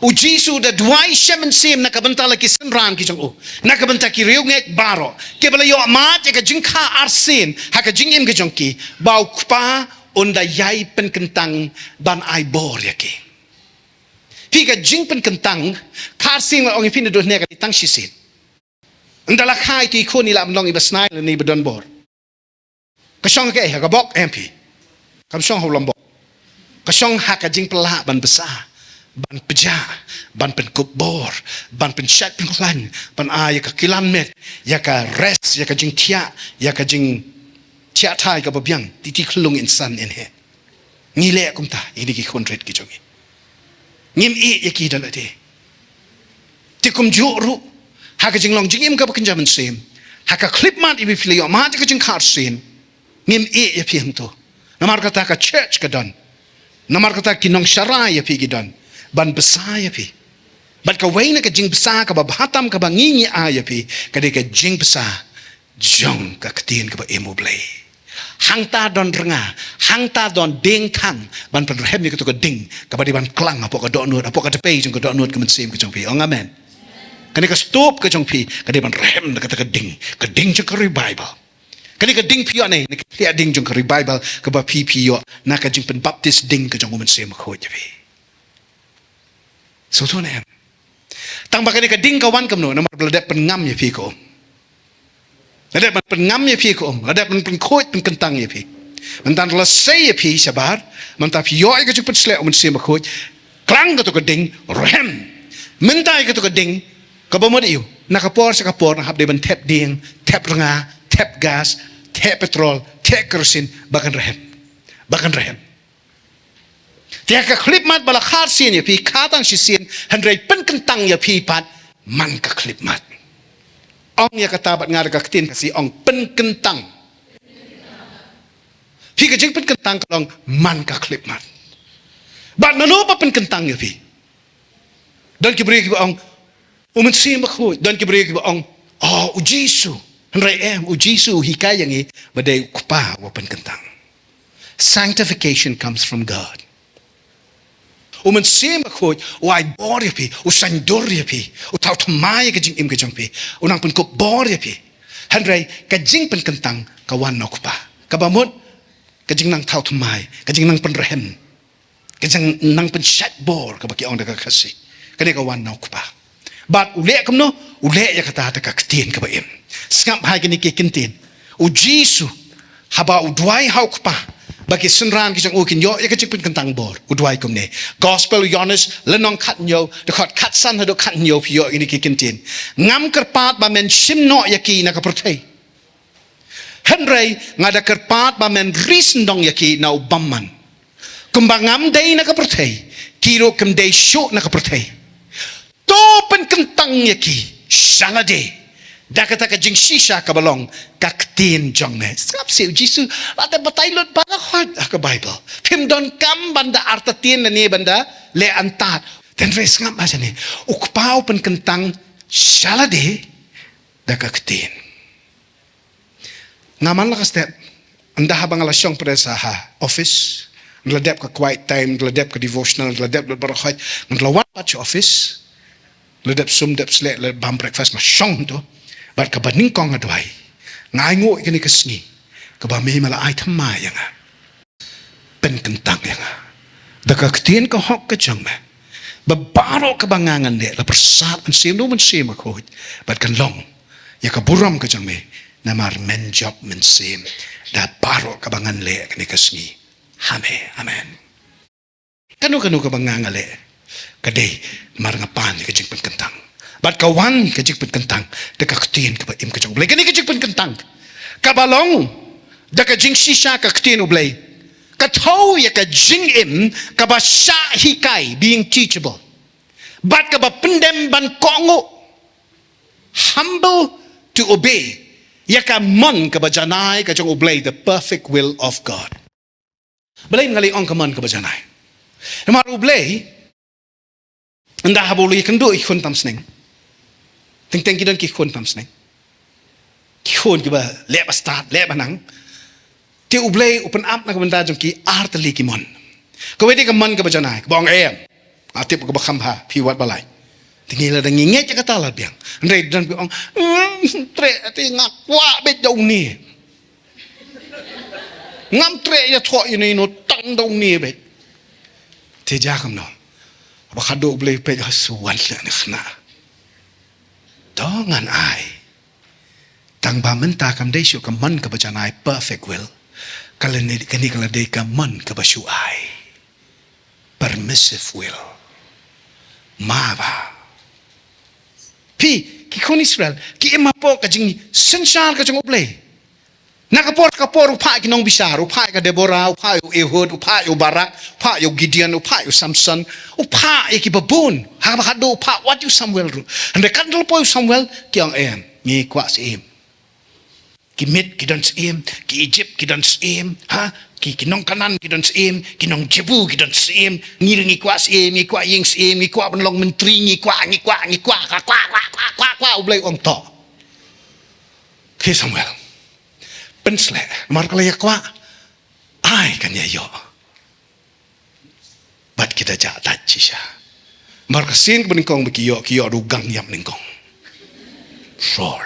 U Jisu u da duwai shem mynsiem na ka bynta la ki synran ki jong u, na ka bynta ki riewngeit baroh kiba la ïoh mad ïa ka jingkha arsien ha ka jingim ka jong ki, ba U Kpa un da ïai pynkyntang ban ai bor ïa ki. Phi, ka jingpynkyntang, kha arsien, nga ong ïa phi, naduh ne ka dei tang shisien. Ynda la kha ïa i khun, i lah ban long iba snai lane iba don bor. Ka shong ha kaei, ha ka bok, em phi? Kam shong ha u lambok. Ka shong ha ka jingpynlah ban bsa. ban pjah, ban pynkup bor, ban pynshait pynkhlaiñ, ban ai ïa ka kilan met, ïa ka rest, ïa ka jingthiah, ïa ka jingthiah thai kaba biang, titi khlung insan in heh. Ngi leh kumta ïa kine ki khun rit ki jong ngi. Ngim ïeh ïa ki da lade. Te kumjuh ruh ha ka jinglong jingim kaba kynja mynsiem, ha ka khyllipmat ïa phi, phi la ïoh mad ïa ka jingkhar sien. Ngim ïeh ïa phi hangto. Namar kata ka church ka don. Namar kata ki nongshakri ïa phi ki don ban bsa ïa phi. Bad kawei na ka jingbsa kaba bha tam kaba ngi ngi ai ïa phi ka dei ka jingbsa jong ka ktien kaba im U Blei. Hangta don rnga, hangta don dieng thang ban pynrhem ïa kato ka ding kaba dei ban klang hapoh ka dohnud, hapoh ka dpei jong ka dohnud ka mynsiem ka jong phi. Ong amen. Kane ka stup ka jong phi ka dei ban rhem da kata ka ding, ka ding jong ka revival. Kane ka ding phi ïoh ne, na ka ding jong ka revival kaba phi phi ïoh na ka jingpynbaptis ding ka jong U Mynsiem Bakhuid ïa phi. Sngewthuh ne em? Tang ba kane ka ding ka wan kumno, namar ba la dep pynngam ïa phi ka um. La dep ban pynngam ïa phi ka um, la dep ban pynkhuid pynkyntang ïa phi. Mynta la sei ïa phi shabar, mynta phi ïoh ïa ka jingpynshlur U Mynsiem Bakhuid, klang kato ka ding, rhem. Mynta ïa kato ka ding kaba mut ïa u, na ka por sha ka por nang hap dei ban thep dieng, thep rnga, thep gas, thep petrol, thep kerosene, ba kan rhem. Ba kan rhem. Te ha ka khyllipmat ba la khar sien ïa phi, khatang shisien, hynrei pynkyntang ïa phi pat man ka khyllipmat. Ong ïa kata bad nga da ka ktien Khasi, ong pynkyntang. Phi, ka jingpynkyntang ka long man ka khyllipmat. Bad nano ba pynkyntang ïa phi? Don ki briew kiba ong, U Mynsiem Bakhuid. Don ki briew kiba ong, oh, U Jisu. Hynrei em, U Jisu u hikai ïa ngi ba dei U Kpa uba pynkyntang. Sanctification comes from God. U Mynsiem Bakhuid u ai bor ïa phi, u saiñdur ïa phi, u thaw thymmai ïa ka jingim ka jong phi, u nang pynkup bor ïa phi. Hynrei ka jingpynkyntang ka wan na U Kpa. Kaba mut ka jingnang thaw thymmai, ka jingnang pynrhem, ka jingnang pynshait bor kaba ki ong da ka Khasi. Kane ka wan na U Kpa. Bad u leh kumno, u leh ïa kata da ka ktien kaba im. Sngap ha kine ki kyntien. U Jisu, haba u duwai ha U Kpa ba ki synran ki jong u kin ïoh ïa ka jingpynkyntang bor, u duwai kumne. Gospel u Ïoannis lynnong khathynñiew, dkhot khatsan haduh khathynñiew, phi ïoh ïa kine ki kyntien. Ngam kyrpad ba men shim noh ïa ki na ka pyrthei, hynrei nga da kyrpad ba men ri sngewdong ïa ki na u bymman. Kumba ngam dei na ka pyrthei, ki ruh kim dei shuh na ka pyrthei. To pynkyntang ïa ki sha lade da kata ka jingshisha kaba long ka ktien jong me. Sngap seh, U Jisu la dep batai lut baroh ha ka Baibl. Phim donkam ban da artatien lane ban da leh antad. Hynrei sngap ba shane, U Kpa u pynkyntang sha lade da ka ktien. Nga man la ka step, ynda haba nga la shong pyrshah ha office, nga la dep ka quiet time, nga la dep ka devotional, nga la dep lut baroh, nga la wan pat sha office, la dep sum dep sleh, la bam breakfast, nga shong hangto. Bad kaba nyngkong nga duwai, nga ainguh ïa kane ka sngi kaba me me la ai thymmai ïa nga. Pynkyntang ïa nga da ka ktien ka hok ka jong me, ba baroh kaba nga ngan leh la pyrsad mynsiem na U Mynsiem Bakhuid, bad kan long ïa ka burom ka jong me, namar men jop mynsiem da baroh kaba ngan leh kane ka sngi ha me. Amen. Kano kano kaba nga nga leh, ka dei mar nga pan ïa ka jingpynkyntang. Bad ka wan ka jingpynkyntang da ka ktien kaba im ka jong U Blei. Kane ka jingpynkyntang kaba long da ka jingshisha ka ktien U Blei, ka thew ïa ka jingim kaba shah hikai, being teachable. Bad kaba pyndem ban kohnguh, humble to obey, ïa ka mon kaba janai ka jong U Blei, the perfect will of God. Balei nga la ong ka mon kaba janai? Namar U Blei, ynda haba u la ïakynduh ïa ki khun tam snem, teng teng ki don ki khun tam snem, ki khun kiba leh ba stad, leh ba nang. Te U Blei u pynap na ka bynta jong ki ar tylli ki mon. Kawei dei ka mon kaba janai, kaba ong em, nga tip kaba kham bha, phi wad ba lai. Te ngi la dang ngeit ïa kata la biang. Hynrei don kiba ong, mm, treh, te nga kwah beit da une. Ngam treh ïathoh ïa une, ïa uno tang da une beit. Te jia kumno? Haba khadduh U Blei u peit, ha, sa wan leh ne khynnah. To ngan ai. Tang ba mynta kam dei shuh ka mon kaba janai, perfect will. Ka la ne, kane ka la dei ka mon kaba shu ai, permissive will. Ma ba. Phi, ki khun Israel, ki im hapoh ka jingsynshar ka jong U Blei. Na ka por, ka por u phah ki nongbishar, u phah ïa ka Deborah, u phah ïa u Ehud, u phah ïa u Barak, u phah ïa u Gideon, u phah ïa u Samson, u phah ïa ki babun. Ha kaba khadduh u phah wat ïa u Samuel ruh. Hynrei katno poi u Samuel, ki ong em, ngi kwah syiem. Ki Mit ki don syiem, ki Egypt ki don syiem, ha? Ki, ki nong Kanaan ki don syiem, ki nong Jabu ki don syiem, ngi ruh ngi kwah syiem, ngi kwah ïing syiem, ngi kwah ban long myntri, ngi kwah, ngi kwah, ngi kwah, ka kwah, kwah, kwah, kwah, kwah, U Blei u ong to. Ki Samuel. Pynsleh, namar ka la ïa kwah. Ai kan ïa ïoh. Bad ki da jah dait shisha. Namar ka sien kaba nyngkong ba ki ïoh, ki ïoh da u gang ïap nyngkong. Saul.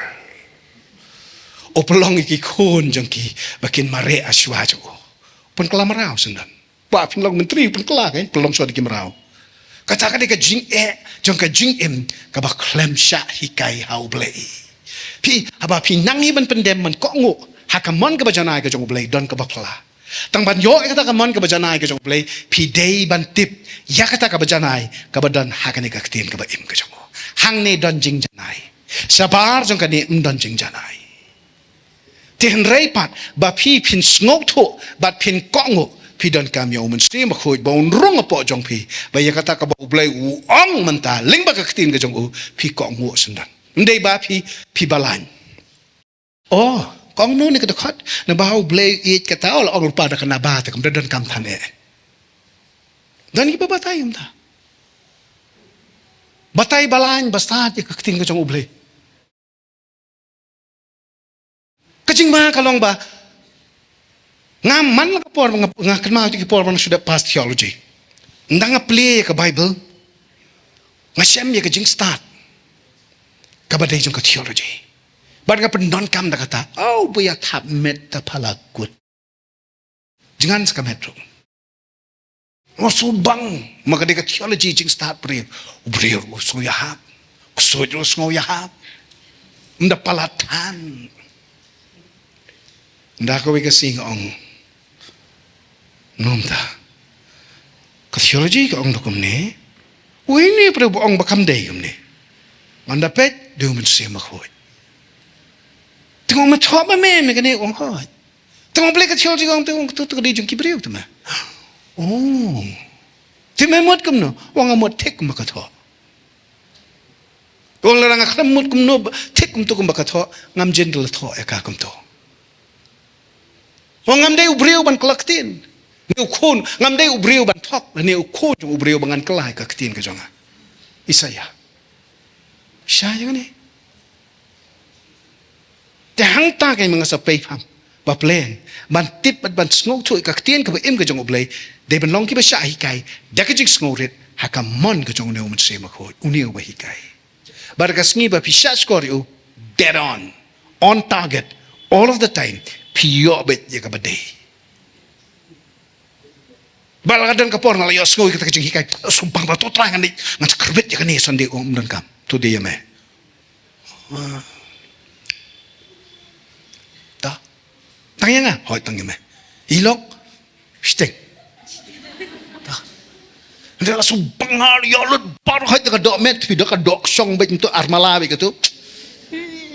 U pynlong ïa ki khun jong ki ba kin mareh ha shuwa jong u. Pynkylla mraw syndon. Ba pynlong myntri pynkylla kan, pynlong shuwa da ki mraw. Kata ka dei ka jingeh jong ka jingim kaba khlem shah hikai ha U Blei. Phi, haba phi nang hi ban pyndem ban kohnguh ha ka mon kaba janai ka jong U Blei, don kaba phylla. Tang ban ïoh ïa kata ka mon kaba janai ka jong U Blei, phi dei ban tip ïa kata kaba janai kaba don ha kane ka ktien kaba im ka jong u. Hangne don jingjanai. Shabar jong kane ym don jingjanai. Te hynrei pat ba phi phin sngewthuh bad phin kohnguh, phi donkam ïa U Mynsiem Bakhuid ba un rung hapoh jong phi, ba ïa kata kaba U Blei u ong mynta lyngba ka ktien ka jong u, phi kohnguh syndon. Ym dei ba phi, phi balang. Oh, ka ong no ne ka dkhot, naba U Blei u ïeit kata, u la ong lypa da ka naba, te kam da donkam than eh. Don kiba batai kumta. Batai balang ba stad ïa ka ktien ka jong U Blei. Ka jingma ka long ba nga man la ka por ba nga, nga kynmaw ïa ki por ba nga shu dep pass theology. Ynda nga plie ïa ka Bible, nga shem ïa ka jingstad kaba dei jong ka theology. Bad nga pyndonkam da kata, oh, ba ïa thap met ta pala kut. Jngan sa ka met ruh. Nga shu bang, ma ka dei ka theology jingstad briew. U briew u sngew ïahap. U ksuid u sngew ïahap. Ym da palat than. Ynda kawei ka sngi nga ong. Nangta. Ka theology ka ong da kumne. Uei ne briew ba ong ba kam dei kumne. Ngan da peit, dei U Mynsiem Bakhuid. Te nga ong me thoh ma me, me kane ong hooid. Te nga ong balei ka theology ka ong te ong to, to ka dei jong ki briew te me. Oh. Te me mut kumno, ong nga mut thik kumba ka thoh. Ong lada nga khlem mut kumno, thik kumto kumba ka thoh, ngam jin da la thoh ïa ka kumto. Ong ngam dei u briew ban kylla ktien. Ne u khun, ngam dei u briew ban thok, ne u khun jong u briew ba ngan kylla ïa ka ktien ka jong nga. Isaïah. Shah ïa kane. Te hangta kein ma nga sa pei pham. Ba pleng. Ban tip bad ban sngewthuh ïa ka ktien kaba im ka jong U Blei. Dei ban long kiba shah hikai. Da ka jingsngewrit. Ha ka mon ka jong une U Mynsiem Bakhuid. Une uba hikai. Bad ka sngi ba phi shah shkor ïa u. Dead on. On target. All of the time. Phi ïoh beit ïa kaba dei. Ba la ka don ka por nga la ïohsngew ïa kata ka jinghikai. Sngewbha ba to Trai ngan dei, ngan sa kyrbit ïa kane Sunday, ym donkam. To dei ïa me. Ta. Tang ïa nga, hooid tang ïa me. I lok. Shiteng. Ta. Nda la sngewbha nga la ïoh lut baroh hooid da ka doh met, phi da ka doh shong beit to ar mala beit kato.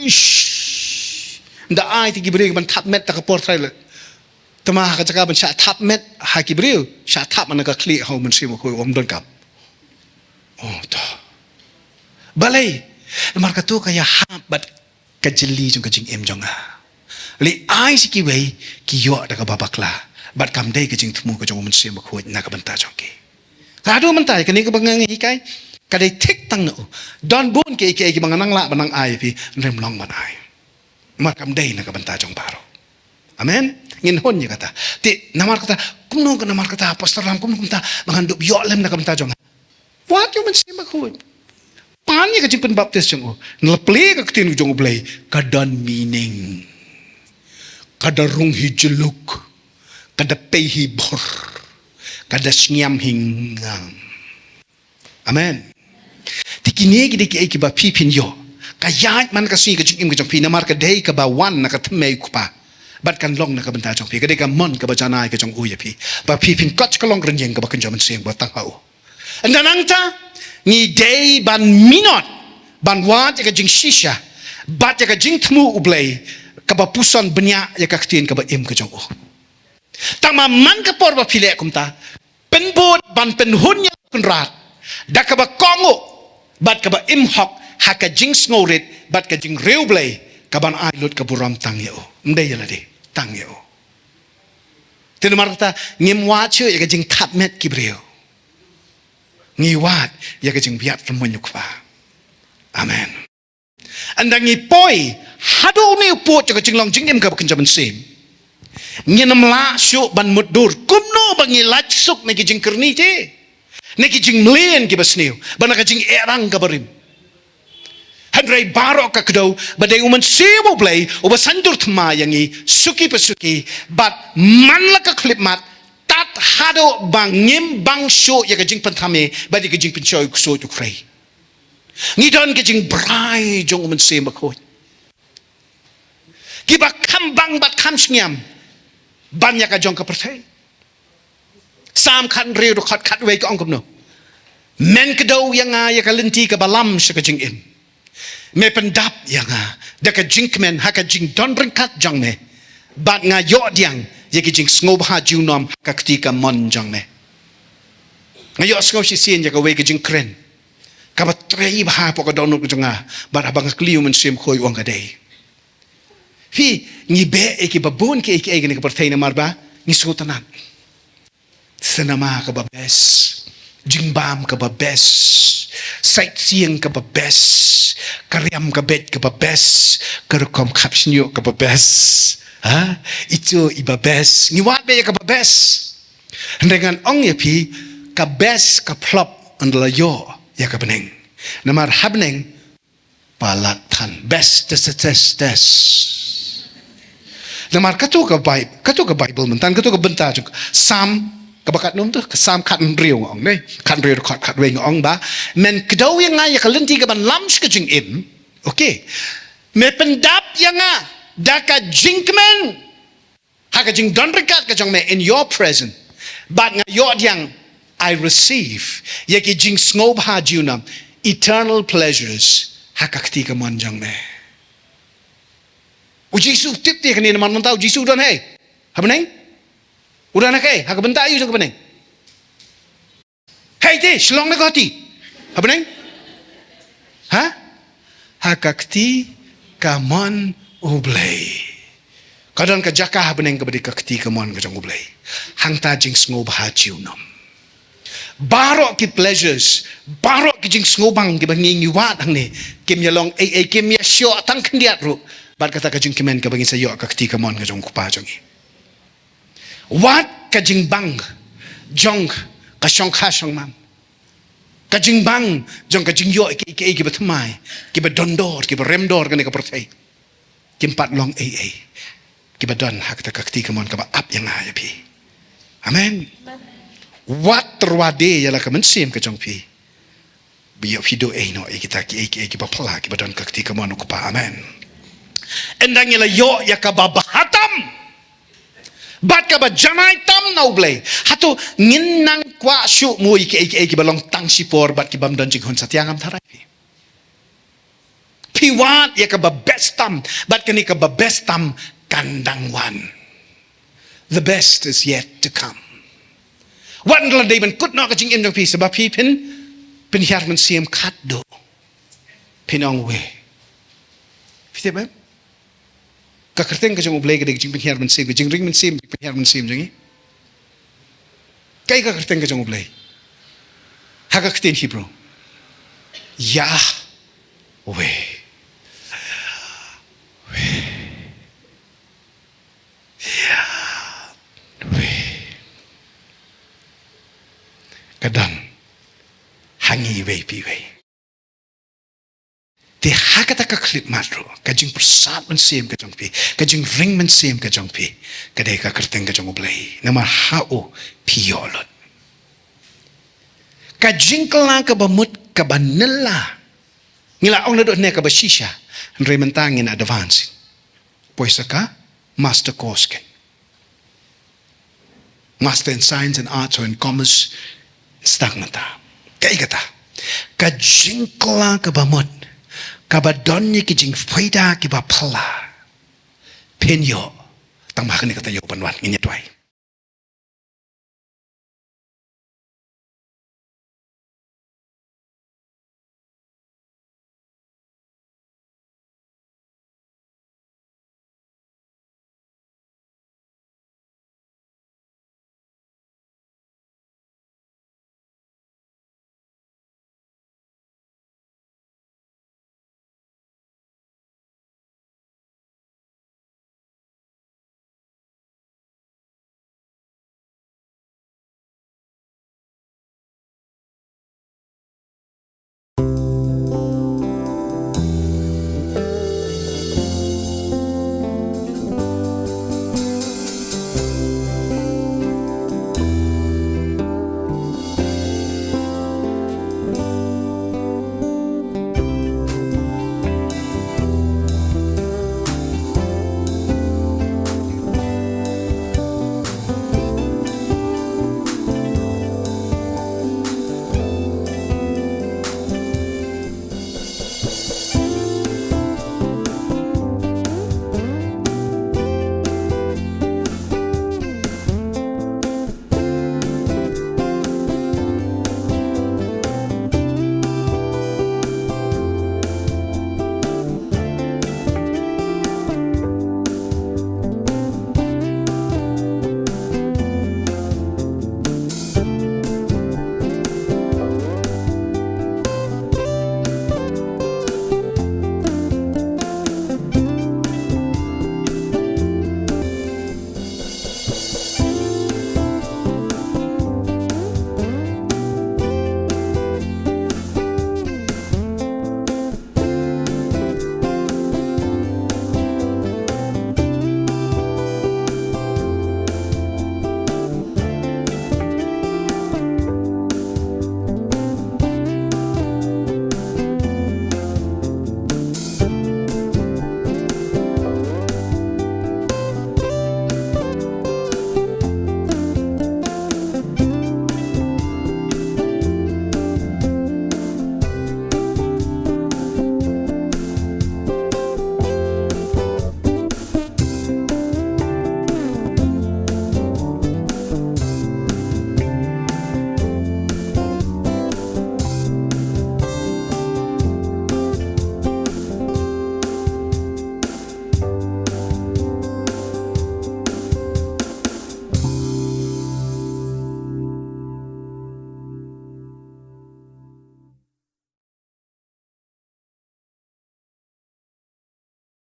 Ish. Nda ai te ki briew ban thap met ta ka por Trai la. Te ma ha ka jaka ban shah thap met ha ki briew, shah thap man ka khlieh ha U Mynsiem Bakhuid, ym donkam. Oh, to. Balei? Namar kato ka ïahap bad ka jylli jong ka jingim jong nga. Lehai sha kiwei ki ïoh da kaba bakla. Bad kam dei ka jingthmu ka jong U Mynsiem Bakhuid na ka bynta jong ki. Ka haduh mynta kane kaba nga hikai. Ka dei thik tang na u. Don bun kiei kiei kiba nga nang lah ban nang ai ïa phi, ym long ban ai. Namar kam dei na ka bynta jong baroh. Amen. Ngin hun ïa kata. Te namar kata, kumno ka namar kata, Pastor Lam, kumno kumta, ba ngan dup ïoh lem na ka bynta jong nga. Wat ïa U Mynsiem Bakhuid. Pan ïa ka jingpynbaptis jong u. Nalor plie ka ktien jong U Blei, ka don meaning. Ka da rung hi jylluk. Ka da pei hi bor. Ka da sngiam hi ngam. Amen. Te kine ki dei kiei kiba phi phin ïoh. Ka ïaid man ka sngi ka jingim ka jong phi namar ka dei kaba wan na ka thymmei u Kpa. Bad kan long na ka bynta jong phi. Ka dei ka mon kaba janai ka jong u ïa phi. Ba phi phin koit ka long rynïeng kaba kynja mynsiem ba tang ha u. Ynda nangta, Ngi dei ban minot, ban wad ïa ka jingshisha bad ïa ka jingthmu U Blei, kaba puson bniah ïa ka ktien kaba im ka jong u. Tang ma man ka por ba phi leh kumta, pynbud ban pynhun ïa u Kynrad da kaba kohnguh bad kaba im hok ha ka jingsngewrit bad ka jingriewblei, kaban ai lut ka burom tang ïa u, ym dei ïa lade, tang ïa u. Te namar kata, ngim wad shuh ïa ka jingthap met ki briew. Ngi wad ïa ka jingbiat rymmon u Kpa. Amen. Ynda ngi poi haduh une u pud jong ka jinglong jingim kaba kynja mynsiem, ngin ym lah shuh ban mutdur kumno ba ngi lait suk na ki jingkyrni te, na ki jingmlien kiba sniew, bad na ka jingehrang kaba rim. Hynrei baroh ka kdew ba dei U Mynsiem U Blei uba sngewthuh thma ïa ngi suki pa suki, bad man la ka khyllipmat, tad haduh ba ngim bang shuh ïa ka jingpynthame bad ïa ka jingpynshoi ksuid u khrei. Ngi don ka jingbrai jong U Mynsiem Bakhuid, kiba kham bang bad kham shngiam ban ïa ka jong ka pyrthei. Salm khathynriew dkhot khatwei ka ong kumno? Men kdew ïa nga ïa ka lynti kaba lam sha ka jingim. Me pyndap ïa nga da ka jingkmen ha ka jingdon ryngkat jong me, bad nga ïoh pdiang ïa ki jingsngewbha junom ha ka kti kamon jong me. Nga ïohsngew shisien ïa kawei ka jingkren kaba trei bha hapoh ka dohnud ka jong nga, bad haba nga kylli U Mynsiem Bakhuid u ong ka dei. Phi, ngi beh ïa kiba bun kiei kiei kane ka pyrthei namar ba ngi sngewtynnat. Cinema kaba best, jingbam kaba best, sightseeing kaba best, ka riam ka beit kaba best, ka rukom khap shñiuh kaba best. Ha? Itu iba best. Ngi wad beh ïa kaba best. Hynrei ngan ong ïa phi, ka best ka flop ynda la ïoh ïa ka bneng. Namar ha bneng palat than. Best, test, test, test. Namar kato ka Bi-, kato ka Bible mynta, kato ka bynta jong Salm, kaba katno to, ka Salm khathynriew nga ong, ne? Khathynriew dkhot khatwei nga ong ba, men kdew ïa nga ïa ka lynti kaban lam sha ka jingim. Okay. Me pyndap ïa nga da ka jingkmen ha ka jingdon ryngkat ka jong me, in your presence. Bad nga ïoh pdiang, I receive ïa ki jingsngewbha junom, eternal pleasures, ha ka kti kamon jong me. U Jisu u tip te ïa kane namar mynta u Jisu u don hei ha bneng. U don ha kaei? Ha ka bynta aïu jong ka bneng? Hei te, shlong na ka kti. Ha bneng? Ha? Ha ka kti kamon U Blei. Ka don ka jaka ha bneng kaba dei ka kti kamon ka jong U Blei. Hangta jingsngewbha junom. Baroh ki pleasures, baroh ki jingsngewbang kiba ngi, ngi wad hangne, kim ïa long ei ei, kim ïa shoh tang khyndiat ruh bad kata ka jingkmen kaba ngin sa ïoh ha ka kti kamon ka jong U Kpa jong ngi. Wat ka jingbang jong ka shongkha shongman, ka jingbang jong ka jingïoh kiei kiei kiba thymmai, kiba dondor, kiba remdor kane ka pyrthei, kim pat long ei ei kiba don ha kata ka kti kamon kaba ap ïa nga ïa phi. Amen. Wat tyrwa de ïa la ka mynsiem ka jong phi. Ba ïoh phi duh ei noh ïa kita kiei kiei kiba phylla kiba don ka kti kamon U Kpa. Amen. Ynda ngi la ïoh ïa kaba bha tam bad kaba janai tam na U Blei, hato ngin nang kwah shuh mo ïa kiei kiei kiba long tang shipor bad kibym don jinghun satia? Ngam tharai phi. Phi wad ïa kaba best tam, bad kane kaba best tam kan dang wan. The best is yet to come. Wat la dei ban kut noh ka jingim jong phi, sa ba phi phin, pynhiar mynsiem khatduh, phin ong wei. Phi tip em? Ka kyrteng ka jong U Blei ka dei ka jingpynhiar mynsiem, ka jingring mynsiem, jingpynhiar mynsiem jong ngi. Kaei ka kyrteng ka jong U Blei ha ka ktien Hebrew? Yahweh. Yahweh. Ka don ha ngi iwei pa iwei. Te ha kata ka khyllipmat ruh, ka jingpyrsad mynsiem ka jong phi, ka jingring mynsiem ka jong phi, ka dei ka kyrteng ka jong U Blei. Namar ha u phi ïoh lut. Ka jingkylla kaba mut kaba nylla, ngi la ong naduh ne kaba shisha, hynrei mynta ngin advance. Poi sa ka master course kein. Master in Science and Arts or in Commerce, start mynta. Kaei kata? Ka jingkylla kaba mut, kaba don ïa ki jingfaida kiba phylla, phin ïoh tang ba ha kane ka taïew ban wan. Ngin ïa duwai.